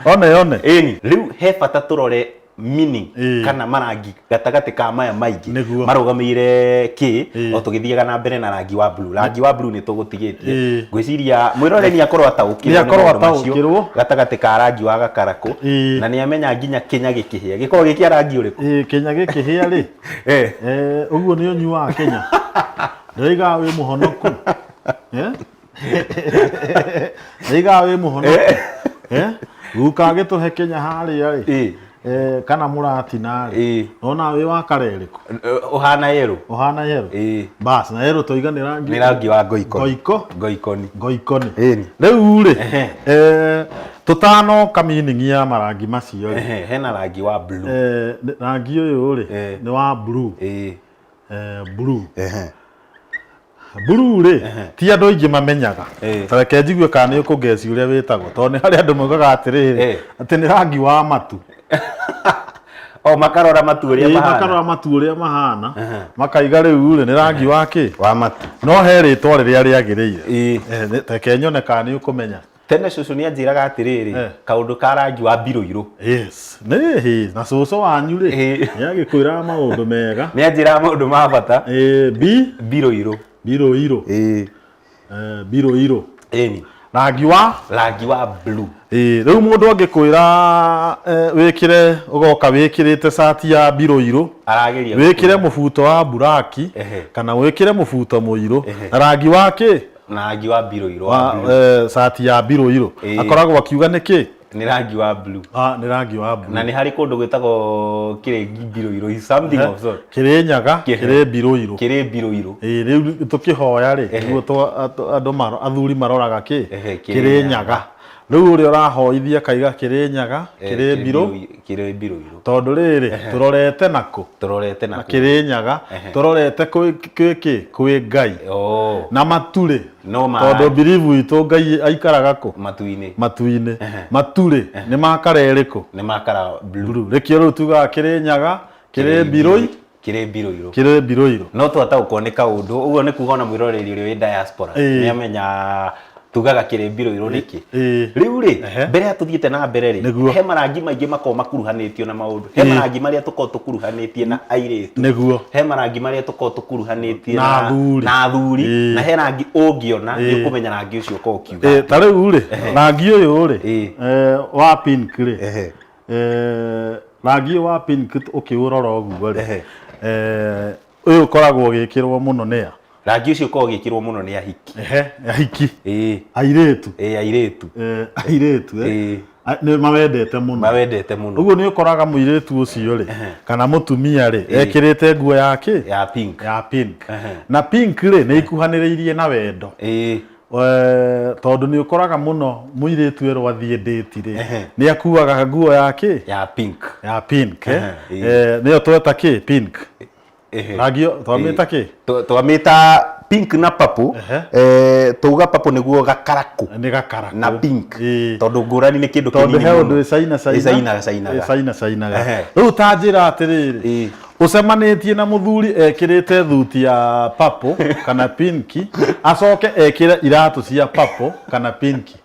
One one. Ĩni, rĩu he bata tũrore meaning kana marangi gatagatĩ ka maya maingĩ marũgamĩire kĩ o tũgĩthiaga na mbere na rangi wa blue. Rangi wa blue nĩ tũgũtigĩtie. Ngwĩciria mwĩroreri nĩ akorwo ataũkĩrwo nĩ maũndũ macio gatagatĩ ka rangi wa gakarakũ na nĩ amenya nginya kĩnya gĩkĩhĩa gĩkoragwo gĩ kĩa rangi ũrĩkũ. Kĩnya gĩkĩhĩa rĩ, ũguo nĩ ũnyuaga kĩnya. Ndĩroigaga wĩ mũhonoku. Ndĩroigaga wĩ mũhonoku. Guka agĩtũhe kĩnya harĩa rĩ, kana mũratina rĩ, wona wĩ wa kara ĩrĩkũ? Ũhana yerũ. Ũhana yerũ. Bas, na yerũ toiga nĩ rangi. Nĩ rangi wa ngoikoni. Ngoiko. Ngoikoni. Ngoikoni. Rĩu rĩ, tũtanoka meaning ya marangi macio rĩ. Hena rangi wa blue. Rangi ũyũ rĩ, nĩ wa blue. Blue. Blue rĩ, ti andũ aingĩ mamenyaga. Ta reke njigue kana nĩ ũkũngeci ũrĩa wĩtagwo tondũ nĩ harĩ andũ maugaga atĩrĩrĩ, atĩ nĩ rangi wa matu. O makarora matu ũrĩa mahana. Makarora matu ũrĩa mahana. Makaiga rĩu rĩ nĩ rangi wa kĩ? Wa matu. No he rĩtwa rĩrĩa rĩagĩrĩire. Reke nyone kana nĩ ũkũmenya. Tene cũcũ nĩ anjĩraga atĩrĩrĩ, kaũndũ ka rangi wa mbirũirũ. Yes. Nĩ na cũcũ wanyu rĩ, nĩ agĩkwĩraga maũndũ mega. Nĩ anjĩraga maũndũ ma bata. Mbirũirũ. Mbirũirũ. Mbirũirũ. Ĩni. Rangi wa? Rangi wa blue. Rĩu mũndũ angĩkwĩra wĩkĩre ũgoka wĩkĩrĩte cati ya mbirũirũ, arageria wĩkĩre mũbuto wa buraki kana wĩkĩre mũbuto mũirũ na rangi wa kĩ? Na rangi wa mbirũirũ wa blue. Cati ya mbirũirũ. Akoragwo akiuga nĩ kĩ? Nĩ rangi wa blue. Nĩ rangi wa blue. Na nĩ harĩ kũndũ gwĩtagwo Kĩrĩngi mbirũirũ, something of sort. Kĩrĩnyaga, kĩrĩ mbirũirũ. Kĩrĩ mbirũirũ. Rĩu tũkĩhoya rĩ, nĩguo andũ athuri maroraga kĩ? Kĩrĩnyaga. Rĩu ũrĩa ũrahoithia akaiga Kĩrĩnyaga, kĩrĩ mbirũ. Kĩrĩ mbirũirũ. Tondũ rĩrĩ, tũrorete nakũ? Tũrorete nakũ? Kĩrĩnyaga, tũrorete kwĩ kĩ? Kwĩ Ngai. Na matu rĩ, tondũ belief itũ Ngai aikaraga kũ? Matu-inĩ. Matu-inĩ. Matu rĩ, nĩ ma kara ĩrĩkũ? Nĩ ma kara blue. Rĩkĩo rĩu tugaga Kĩrĩnyaga, kĩrĩ mbirũi. Kĩrĩ mbirũirũ. Kĩrĩ mbirũirũ. No twataũkwo nĩ kaũndũ, ũguo nĩ kuga ona mwĩroreri ũrĩa wĩ diaspora nĩ amenya Tugaga kĩrĩmbi rũirũ nĩkĩ? Ĩĩ. Rĩu rĩ, mbere ya tũthiĩte na mbere rĩ, Nĩguo. he marangi maingĩ makoragwo makuruhanĩtio na maũndũ. He marangi marĩa tũkoragwo tũkuruhanĩtie na airĩtu. Nĩguo. He marangi marĩa tũkoragwo tũkuruhanĩtie Na athuri. na athuri. Na he rangi ũngĩona nĩ ũkũmenya rangi ũcio ũkoragwo ũkiuga. Ta rĩu rĩ, rangi ũyũ rĩ, wa pink rĩ, rangi ũyũ wa pink ũkĩũrora ũguo rĩ, ũyũ ũkoragwo ũgĩkĩrwo mũno nĩ a? Rangi ũcio ũkoragwo ũgĩkĩrwo mũno nĩ ahiki. Ehe, ahiki. Ĩĩ. Airĩtu. Ĩĩ, airĩtu. Airĩtu, eh. Nĩ mawendete mũno. Mawendete mũno. Ũguo nĩ ũkoraga mũirĩtu ũcio rĩ, kana mũtumia rĩ, ekĩrĩte nguo ya kĩ? Ya pink. Ya pink. Na pink rĩ, nĩ ikuhanĩrĩirie na wendo. Tondũ nĩ ũkoraga mũno mũirĩtu erwo athiĩ ndĩti rĩ, nĩ akuaga nguo ya kĩ? Ya pink. Ya pink, eh. Nĩyo tweta kĩ? Pink. Rangi ũyũ twamĩta kĩ? Twamĩta pink na purple. Tauga purple nĩguo gakarakũ. Nĩ gakarakũ. Na pink. Tondũ ngũrani nĩ kĩndũ Tondũ kĩnini he mũno. ũndũ ĩcaina caina. Ĩcaina cainaga. Ĩcaina cainaga. Rĩu ta njĩra atĩrĩrĩ, ũcemanĩtie na mũthuri ekĩrĩte thuti ya purple kana pinki, acoke ekĩre iratũ cia purple kana pinki.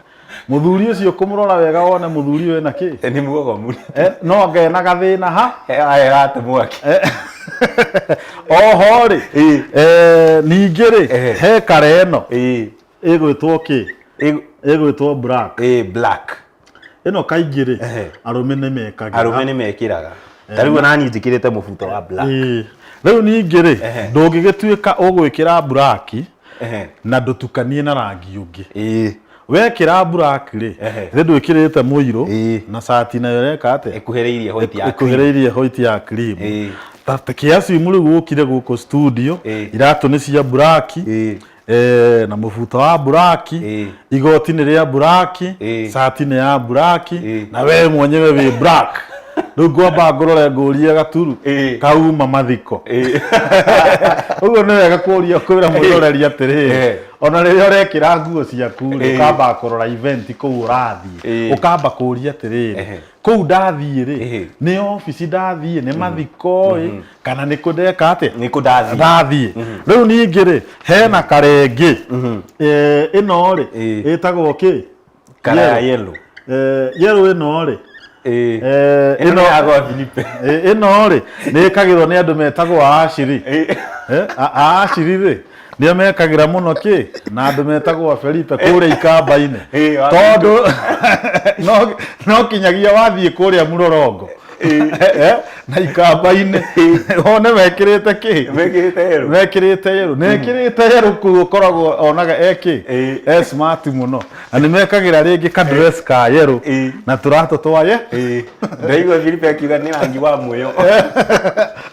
Mũthuri ũcio kũmũrora wega wone mũthuri ũyũ ena kĩ? Nĩ muogomu. No anga ena gathĩna ha? Ate mwaki. Oho rĩ, ningĩ rĩ, he kare ĩno ĩgwĩtwo kĩ? Ĩgwĩtwo black. Black. Ĩno kaingĩ rĩ, arũme nĩ mekagĩra. Arũme nĩ mekĩraga. Ta rĩu ona niĩ njĩkĩrĩte mũbuto wa black. Rĩu ningĩ rĩ, ndũngĩgĩtuĩka ũgwĩkĩra black na ndũtukanie na rangi ũngĩ. Wekĩra black rĩ, rĩ ndwĩkĩrĩte mũirũ na cati nayo ĩreka atĩa? Ĩkuhĩrĩirie white ya cream. Ĩkuhĩrĩirie white ya cream. Ta kĩacimu rĩu ũkire gũkũ studio, iratũ nĩ cia black, na mũbuto wa black, igoti nĩ rĩa black, cati nĩ ya black, na we mwenyewe wĩ black. Rĩu ngwamba ngũrore ngũrie gaturu kauma mathiko. Ũguo nĩ wega kũria kwĩra mwĩroreri atĩrĩrĩ, ona rĩrĩa ũrekĩra nguo ciaku rĩ, ũkamba kũrora event kũu ũrathiĩ, ũkamba kũria atĩrĩrĩ, kũu ndathiĩ rĩ, nĩ obici ndathiĩ, nĩ mathiko ĩ, kana nĩ kũ ndeka atĩa? Nĩ kũ ndathiĩ. Ndathiĩ. Rĩu ningĩ rĩ, hena karengĩ. Ĩno rĩ, ĩtagwo kĩ? Kara ya yellow. Yellow ĩno rĩ, Ĩno nĩ ya gwa Filipe. Ĩno rĩ, nĩ ĩkagĩrwo nĩ andũ metagwo aaciri. Aaciri rĩ, nĩo mekagĩra mũno kĩ? Na andũ metagwo a Felipe kũrĩa ikamba-inĩ. Tondũ no kinyagia wathiĩ kũrĩa Mũrorongo na ikamba-inĩ wone mekĩrĩte kĩ? Mekĩrĩte yellow. Mekĩrĩte yellow. Na ekĩrĩte yellow kũu ũkoragwo onaga e kĩ? E smart mũno. Na nĩ mekagĩra rĩngĩ ka dress ka yellow na tũratũ twa ye. Ndaigua Filipe akiuga nĩ rangi wa mũyo.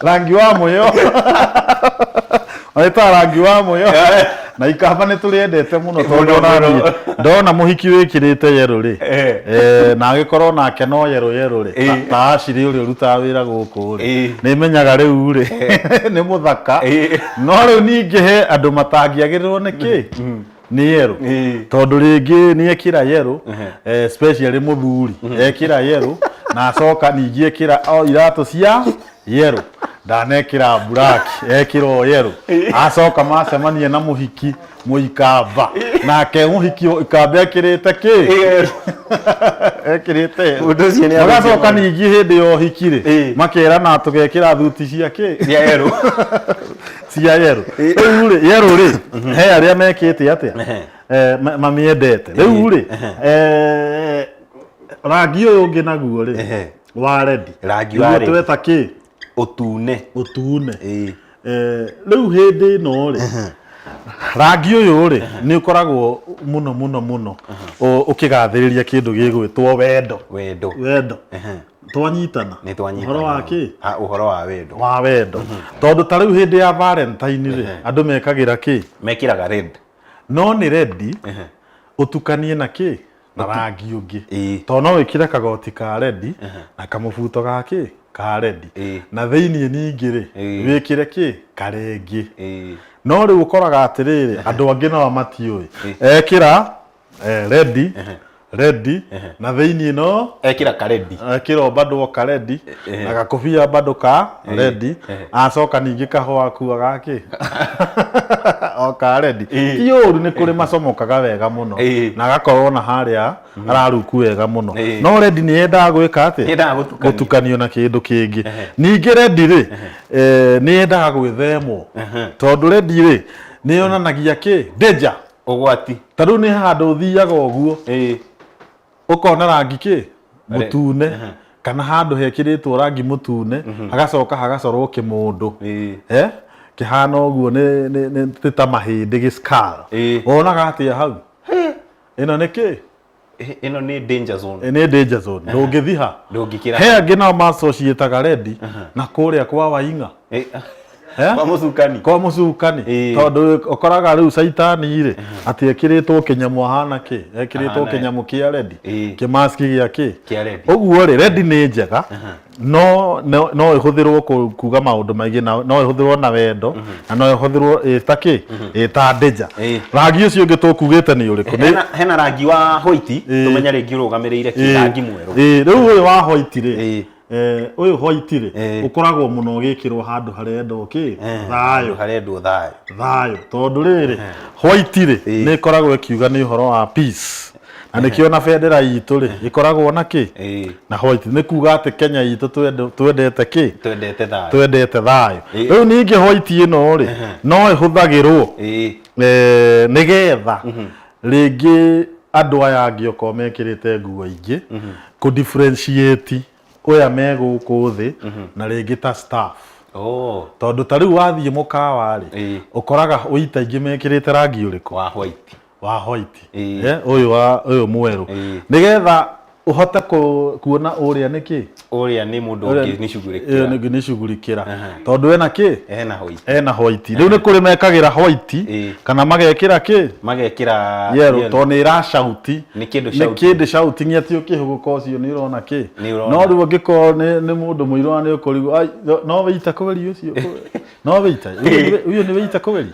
Rangi wa mũyo. Wĩtaga rangi wa mũyo. Na ikamba nĩ tũrĩendete mũno tondũ ona niĩ ndona mũhiki wĩkĩrĩte yellow rĩ, na agĩkorwo nake no yellow yellow rĩ, ta Ashiri ũrĩa ũrutaga wĩra gũkũ rĩ, nĩ menyaga rĩu rĩ, nĩ mũthaka. No rĩu ningĩ he andũ matangĩagĩrĩrwo nĩ kĩ? Nĩ yellow. Tondũ rĩngĩ nĩ ekĩra yellow, especially mũthuri, ekĩra yellow na acoka ningĩ ekĩra o iratũ cia yellow. Ndanekĩra black, ekĩra o yellow. Acoka macemania na mũhiki mũikamba, nake mũhiki ikamba ekĩrĩte kĩ? Ekĩrĩte yellow. Mũndũ ũcio nĩ Magacoka arũthie ningĩ hĩndĩ ya ũhiki rĩ, makerana tũgekĩra thuti cia kĩ? Cia yellow. Cia yellow. Rĩu rĩ, yellow rĩ, he arĩa mekĩte atĩa? Mamĩendete. Rĩu rĩ, rangi ũyũ ũngĩ naguo rĩ, wa red. Rangi wa Nĩguo red. tweta kĩ? Ũtune. Ũtune. Rĩu hĩndĩ ĩno rĩ, rangi ũyũ rĩ, nĩ ũkoragwo mũno mũno mũno ũkĩgathĩrĩria kĩndũ gĩgwĩtwo wendo. Wendo. Wendo. Twanyitana. Nĩ twanyitana. Ũhoro wa kĩ? Ũhoro wa wendo. Wa wendo. Tondũ ta rĩu hĩndĩ ya Valentine rĩ, andũ mekagĩra kĩ? Mekĩraga red. No nĩ red ũtukanie na kĩ? Na rangi ũngĩ. Tondũ no wĩkĩre kagoti ka red na kamũbuto ga kĩ? Ka red. Na thĩiniĩ ningĩ rĩ, wĩkĩre kĩ? Karengĩ. No rĩu ũkoraga atĩrĩrĩ, andũ angĩ nao matiũĩ. Ekĩra red, Ready na thĩinĩ no Ekĩra karedi. Ekĩra bado karedi na gakobia bado ka ready, acoka ningĩ kahũa akuaga kĩ o ka ready. Ti ũru, nĩ kũrĩ macomokaga wega mũno na agakorwo na harĩa araruku wega mũno, no ready nĩ yendaga gwĩka atĩ Yendaga gũtukanio. Gũtukanio na kĩndũ kĩngĩ. Ningĩ ready rĩ, nĩ yendaga gwĩthemwo, tondũ ready rĩ, nĩ yonanagia kĩ? Danger. Ũgwati. Ta rĩu nĩ handũ ũthiaga ũguo ũkona rangi kĩ mũtune, kana handũ hekĩrĩtwo rangi mũtune, hagacoka hagacorwo kĩmũndũ kĩhana ũguo nĩ ta mahĩndĩ, gĩ skull. Wonaga atĩa hau? Ĩno nĩ kĩ? Ĩno nĩ danger zone. Nĩ danger zone, ndũngĩthiha. Ndũngĩkĩra. He angĩ nao massociataga ready na kũrĩa kwa Waing'a. Kwa mũcukani. Kwa mũcukani, tondũ ũkoraga rĩu caitani rĩ, atĩ ekĩrĩtwo kĩnyamũ ahana kĩ, ekĩrĩtwo Ahana kĩnyamũ kĩa ready, kĩmaski gĩa kĩ. Kĩa ready. Ũguo rĩ, ready nĩ njega, no ĩhũthĩrwo kuga maũndũ maingĩ, na no ĩhũthĩrwo na wendo, na no ĩhũthĩrwo ĩta kĩ, ĩta danger. Rangi ũcio ũngĩ tũkugĩte nĩ ũrĩkũ? Hena rangi wa white, tũmenye rĩngĩ ũrũgamĩrĩire kĩ, rangi mwerũ. Rĩu ũyũ wa white rĩ, ũyũ white rĩ, ũkoragwo mũno ũgĩkĩrwo handũ harendwo kĩ? Thayũ. Harendwo thayũ. Thayũ, tondũ rĩrĩ, white rĩ, nĩ ĩkoragwo ĩkiuga nĩ ũhoro wa peace, na nĩkĩo na bendera itũ rĩ, ĩkoragwo na kĩ? Na white. Nĩ kuga atĩ Kenya itũ twendete kĩ? Twendete thayũ. Twendete thayũ. Rĩu ningĩ white ĩno rĩ, no ĩhũthagĩrwo nĩgetha rĩngĩ andũ aya angĩ okorwo mekĩrĩte nguo ingĩ, kũ differentiate ũya me gũkũ thĩ na rĩngĩ ta staff. Tondũ ta rĩu wathiĩ mũkawa rĩ, ũkoraga ũita aingĩ mekĩrĩte rangi ũrĩkũ? Wa white. Wa white. Ũyũ wa ũyũ mwerũ, nĩgetha ũhote kuona ũrĩa nĩ kĩ. Ũrĩa nĩ mũndũ ũngĩ nĩ Ĩyo cugurĩkĩra. nĩ cugurikĩra, tondũ ena kĩ? Ena white. Ena white. Rĩu nĩ kũrĩ mekagĩra white kana magekĩra kĩ? Magekĩra yellow, tondũ nĩ ĩra shouti. Nĩ kĩndũ Nĩ shouting. Kĩndũ shouting, atĩ ũkĩhũgũka ũcio nĩ ũrona kĩ. Nĩ ũrona. No rĩu ũngĩkorwo nĩ mũndũ mũirũ na nĩ ũkũrigwo, "Ai, no wĩita kweri ũcio, no wĩita ũyũ nĩ wĩita kweri."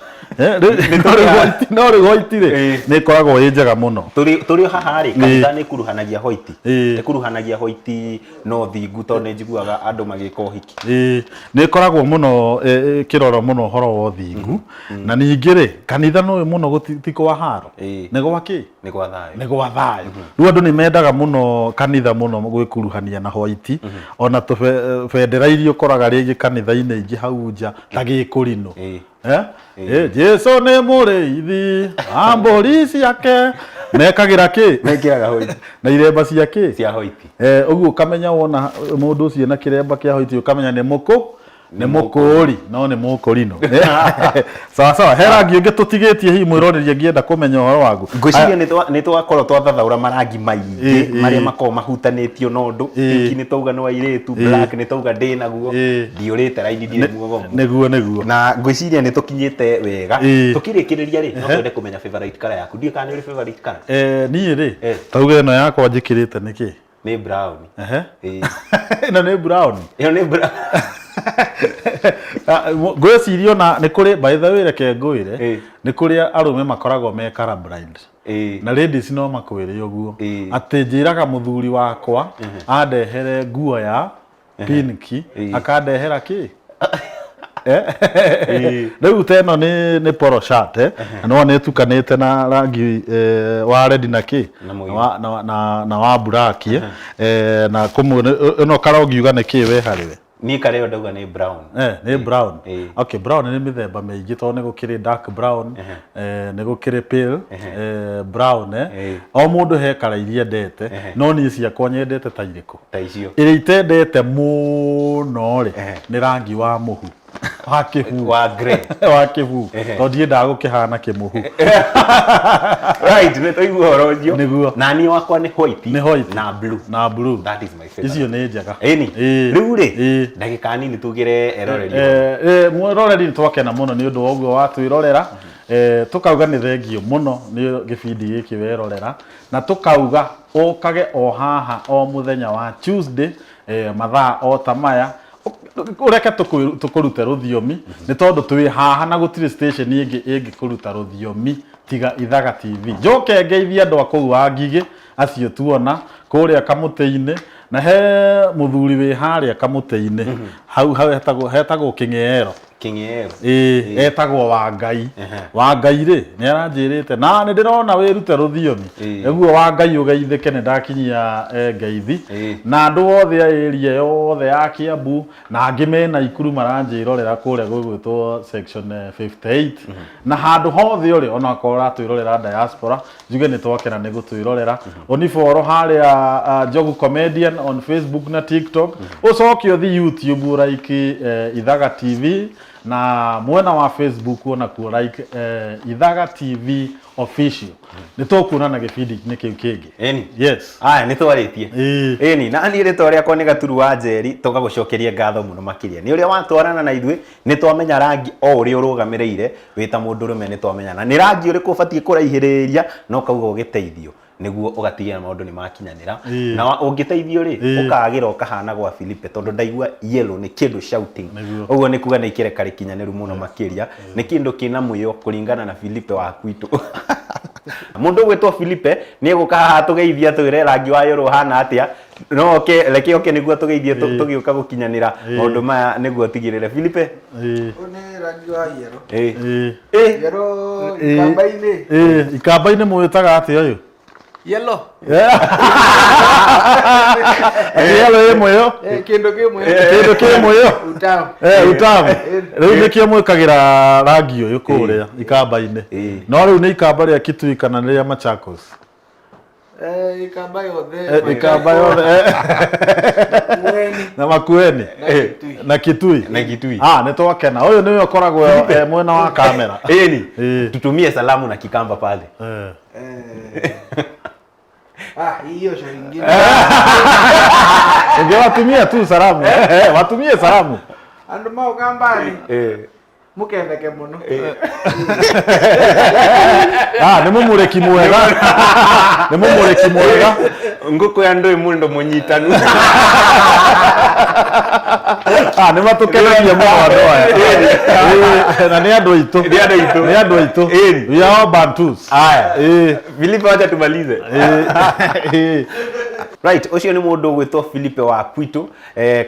No rĩu white rĩ, nĩ ĩkoragwo ĩ njega mũno. Tũrĩ o haha rĩ, kanitha nĩ ĩkuruhanagia white, ĩkuruhanagia white no thingu, tondũ nĩ njiguaga andũ magĩka ũhiki. Ĩĩ, nĩ ĩkoragwo mũno ĩkĩrora mũno ũhoro wa ũthingu, na ningĩ rĩ, kanitha nĩ ũĩ mũno ti kwa haro, nĩ gwa kĩ? Nĩ gwa thayũ. Nĩ gwa thayũ. Rĩu andũ nĩ mendaga mũno kanitha mũno gwĩkuruhania na white, ona tũbendera iria ũkoraga rĩngĩ kanitha-inĩ ingĩ hau nja ta gĩkũrinũ. Jesu nĩ mũrĩithi wa mbũri ciake, mekagĩra kĩ? Mekĩraga white. Na iremba cia kĩ? Cia white. Ũguo ũkamenya wona mũndũ ũcio na kĩremba kĩa white, ũkamenya nĩ mũkũ nĩ mũkũri, no nĩ mũkũrinũ. Sawa sawa. He rangi ũngĩ tũtigĩtie hihi mwĩroreri angĩenda kũmenya ũhoro waguo? Ngwĩciria nĩ twakorwo twathathaũra marangi maingĩ marĩa makoragwo mahutanĩtio na ũndũ. Pink nĩ twauga nĩ wa airĩtu, black nĩ twauga ndĩ naguo, ndiũrĩte raini, ndirĩ muogomu. Nĩguo. Na ngwĩciria nĩ tũkinyĩte wega. Tũkĩrĩkĩrĩria rĩ, no twende kũmenya favorite color yaku. Ndiũĩ kana nĩ ũrĩ favorite color. Niĩ rĩ, tauge ĩno yakwa njĩkĩrĩte nĩ kĩ? Nĩ brown. Ĩno nĩ brown. Ĩno nĩ brown. Ngwĩciria ona nĩ kũrĩ, by the way, reke ngwĩre, nĩ kũrĩ arũme makoragwo me color blind, na ladies no makwĩre ũguo, atĩ njĩraga mũthuri wakwa andehere nguo ya pink, akandehera kĩ? Rĩu ta ĩno nĩ polo shirt, na no nĩ ĩtukanĩte na rangi wa red na kĩ na wa black, na kũmwe ĩno kara ũngiuga nĩ kĩ we harĩ we? Niĩ karĩa ndauga nĩ brown. Nĩ brown. Okay, brown nĩ mĩthemba mĩingĩ, tondũ nĩ gũkĩrĩ dark brown, nĩ gũkĩrĩ pale brown. O mũndũ he kara iria endete, no niĩ ciakwa nyendete ta irĩkũ? Ta icio. Ĩrĩa itendete mũno rĩ, nĩ rangi wa mũhu, wa kĩbuu. Wa grey. Wa kĩbuu, tondũ ndiendaga gũkĩhana kĩmũhu. Right, nĩ twaigua ũhoro ũcio. Nĩguo. Na niĩ wakwa nĩ white. Nĩ white. Na blue. Na blue. That is my favorite. Icio nĩ njega. Ĩni. Rĩu rĩ, ndagĩka nini tugĩre eroreri. Mwĩroreri, nĩ twakena mũno nĩ ũndũ wa ũguo watwĩrorera. Tũkauga nĩ thengio mũno nĩ gĩbindi gĩkĩ werorera, na tũkauga ũkage o haha o mũthenya wa Tuesday, mathaa o ta maya. Ũreke tũkũrute rũthiomi nĩ tondũ twĩ haha na gũtirĩ station ĩngĩ ĩngĩkũruta rũthiomi tiga Ithaga TV. Njoke ngeithie andũ a kũu Wangigĩ acio tuona kũrĩa kamũtĩ-inĩ, na he mũthuri wĩ harĩa kamũtĩ-inĩ hau hau hetagwo Kĩng'eero. Kĩng'eero. Ĩĩ, etagwo Wangai. Wangai rĩ, nĩ aranjĩrĩte na nĩ ndĩrona wĩrute rũthiomi. Nĩguo Wangai ũgeithĩke nĩ ndakinyia ngeithi. Na andũ othe a area yothe ya Kiambu na angĩ me Naikuru maranjĩrorera kũrĩa gũgwĩtwo section 58 na handũ hothe ũrĩ, onakorwo ũratwĩrorera diaspora, njuge nĩ twakena nĩ gũtwĩrorera. Ũniboro harĩa Njogu Comedian on Facebook na TikTok, ũcoke ũthiĩ YouTube ũraiki Ithaga TV, na mwena wa Facebook onakuo like Ithaga TV Official. Nĩ tũkuonana gĩbindi-inĩ kĩu kĩngĩ. Ĩni. Yes. Aya nĩ twarĩtie. Ĩni, na niĩ rĩtwa rĩakwa nĩ Gaturu wa Njeri, tũgagũcokeria ngatho mũno makĩria nĩ ũrĩa watwarana na ithuĩ. Nĩ twamenya rangi o ũrĩa ũrũgamĩrĩire wĩ ta mũndũrũme, nĩ twamenya na nĩ rangi ũrĩkũ ũbatiĩ kũraihĩrĩria na ũkauga ũgĩteithio nĩguo ũgatigĩrĩra maũndũ nĩ makinyanĩra. Na ũngĩteithio rĩ, ũkagĩra ũkahana gwa Filipe, tondũ ndaigua yellow nĩ kĩndũ shouting. Ũguo nĩ kuga nĩ ikereka rĩkinyanĩru mũno makĩria, nĩ kĩndũ kĩna mũyo kũringana na Filipe wa gwitũ. Mũndũ ũgwĩtwo Filipe nĩ egũka haha tũgeithia, twĩre rangi wa yellow ũhana atĩa. No oke, reke oke nĩguo tũgeithie, tũgĩũka gũkinyanĩra maũndũ maya nĩguo tigĩrĩre Filipe. Ũyũ nĩ rangi wa yellow. Yellow ikamba-inĩ. Ĩĩ, ikamba-inĩ mwĩtaga atĩa ũyũ? Yellow. Atĩ yellow ĩ mũyo? Kĩndũ kĩ mũyo. Kĩndũ kĩ mũyo. Utamu. Utamu. Rĩu nĩkĩo mwĩkagĩra rangi ũyũ kũrĩa ikamba-inĩ. No rĩu nĩ ikamba rĩa Kitui kana nĩ rĩa Machakos? Ikamba yothe. Ikamba yothe. Makueni. Na Makueni. Na Kitui. Na Kitui. Na Kitui. Ah, nĩ twakena. Ũyũ nĩwe ũkoragwo mwena wa kamera. Ĩni, tutumie salamu na Kikamba pale. Ah, hiyo show ingine. Ungewatumia tu salamu. Watumie salamu. Andũ ma Ukambani. Mukendeke mũno. Ah, nĩ mũmũreki mwega. Nĩ mũmũreki mwega. Ngũkũ ya ndũĩ mũndũ mũnyitanu. Ah, nĩ matũkenagia mũno andũ aya. Na nĩ andũ aitũ. Nĩ andũ aitũ. Nĩ andũ aitũ. We are all Bantus. Aya. Filipe, wacha tumalize. Right, ũcio nĩ mũndũ ũgwĩtwo Filipe wa kwitũ,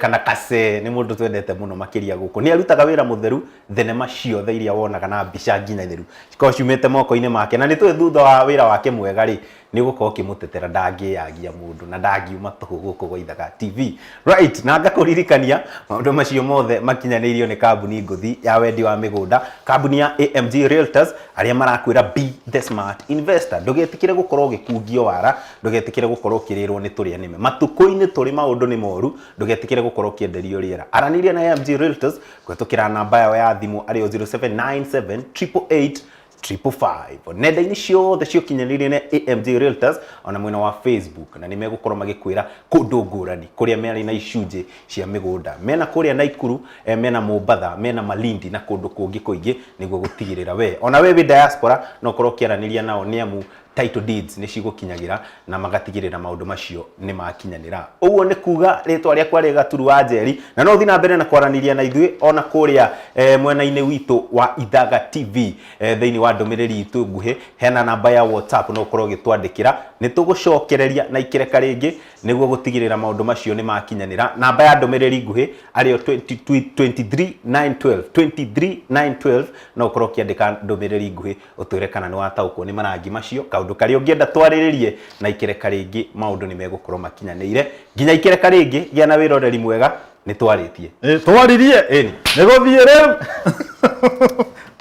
kana Kase, nĩ mũndũ twendete mũno makĩria gũkũ. Nĩ arutaga wĩra mũtheru, thenema ciothe iria wonaga na mbica nginyanĩru cikoragwo ciumĩte moko-inĩ make, na nĩ tũĩ thutha wa wĩra wake mwega rĩ, nĩ ũgũkorwo ũkĩmũtetera, ndangĩyagia mũndũ na ndangiuma tũhũ gũkũ gwa Ithaga TV. Right, na ngakũririkania maũndũ macio mothe makinyanĩirio nĩ kambuni ngũthi ya wendi wa mĩgũnda, kambuni ya AMG Realtors, arĩa marakwĩra be the smart investor. Ndũgetĩkĩre gũkorwo ũgĩkungio wara, ndũgetĩkĩre gũkorwo ũkĩrĩrwo nĩ tũrĩa nĩme. Matukũ-inĩ tũrĩ maũndũ nĩ moru, ndũgetĩkĩre gũkorwo ũkĩenderio rĩera. Aranĩria na AMG Realtors kũhetũkĩra namba yao ya thimũ arĩyo 0797 888 555 nenda-inĩ ciothe ciũkinyanĩirie na AMG Realtors, ona mwena wa Facebook, na nĩ megũkorwo magĩkwĩra kũndũ ngũrani kũrĩa marĩ na icunjĩ cia mĩgũnda, mena kũrĩa Naikuru, mena Mombatha, mena Malindi na kũndũ kũngĩ kũingĩ, nĩguo gũtigĩrĩra we ona we wĩ diaspora no ũkorwo ũkĩaranĩria nao, nĩ amu title deeds nĩ cigũkinyagĩra na magatigĩrĩra maũndũ macio nĩ makinyanĩra. Ũguo nĩ kuga rĩtwa rĩakwa rĩ Gaturu wa Njeri, na no ũthiĩ na mbere na kwaranĩria na ithuĩ ona kũrĩa mwena-inĩ witũ wa Ithaga TV, thĩinĩ wa ndũmĩrĩri itũ nguhĩ, hena namba ya WhatsApp, no ũkorwo ũgĩtwandĩkĩra, nĩ tũgũcokereria na ikĩreka rĩngĩ nĩguo gũtigĩrĩra maũndũ macio nĩ makinyanĩra. Namba ya ndũmĩrĩri nguhĩ arĩyo 23912, 23912, no ũkorwo ũkĩandĩka ndũmĩrĩri nguhĩ ũtwĩre kana nĩ wataũkwo nĩ marangi macio, kaũndũ karĩa ũngĩenda twarĩrĩrie, na ikĩreka rĩngĩ maũndũ nĩ megũkorwo makinyanĩire. Nginya ikĩreka rĩngĩ, gĩa na wĩroreri mwega, nĩ twarĩtie. Twaririe. Ĩni. Nĩ gũthiĩ rĩu.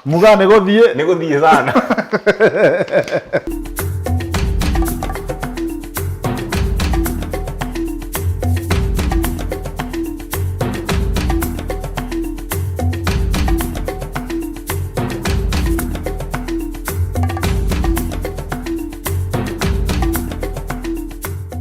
Muga nĩ gũthiĩ. Nĩ gũthiĩ sana.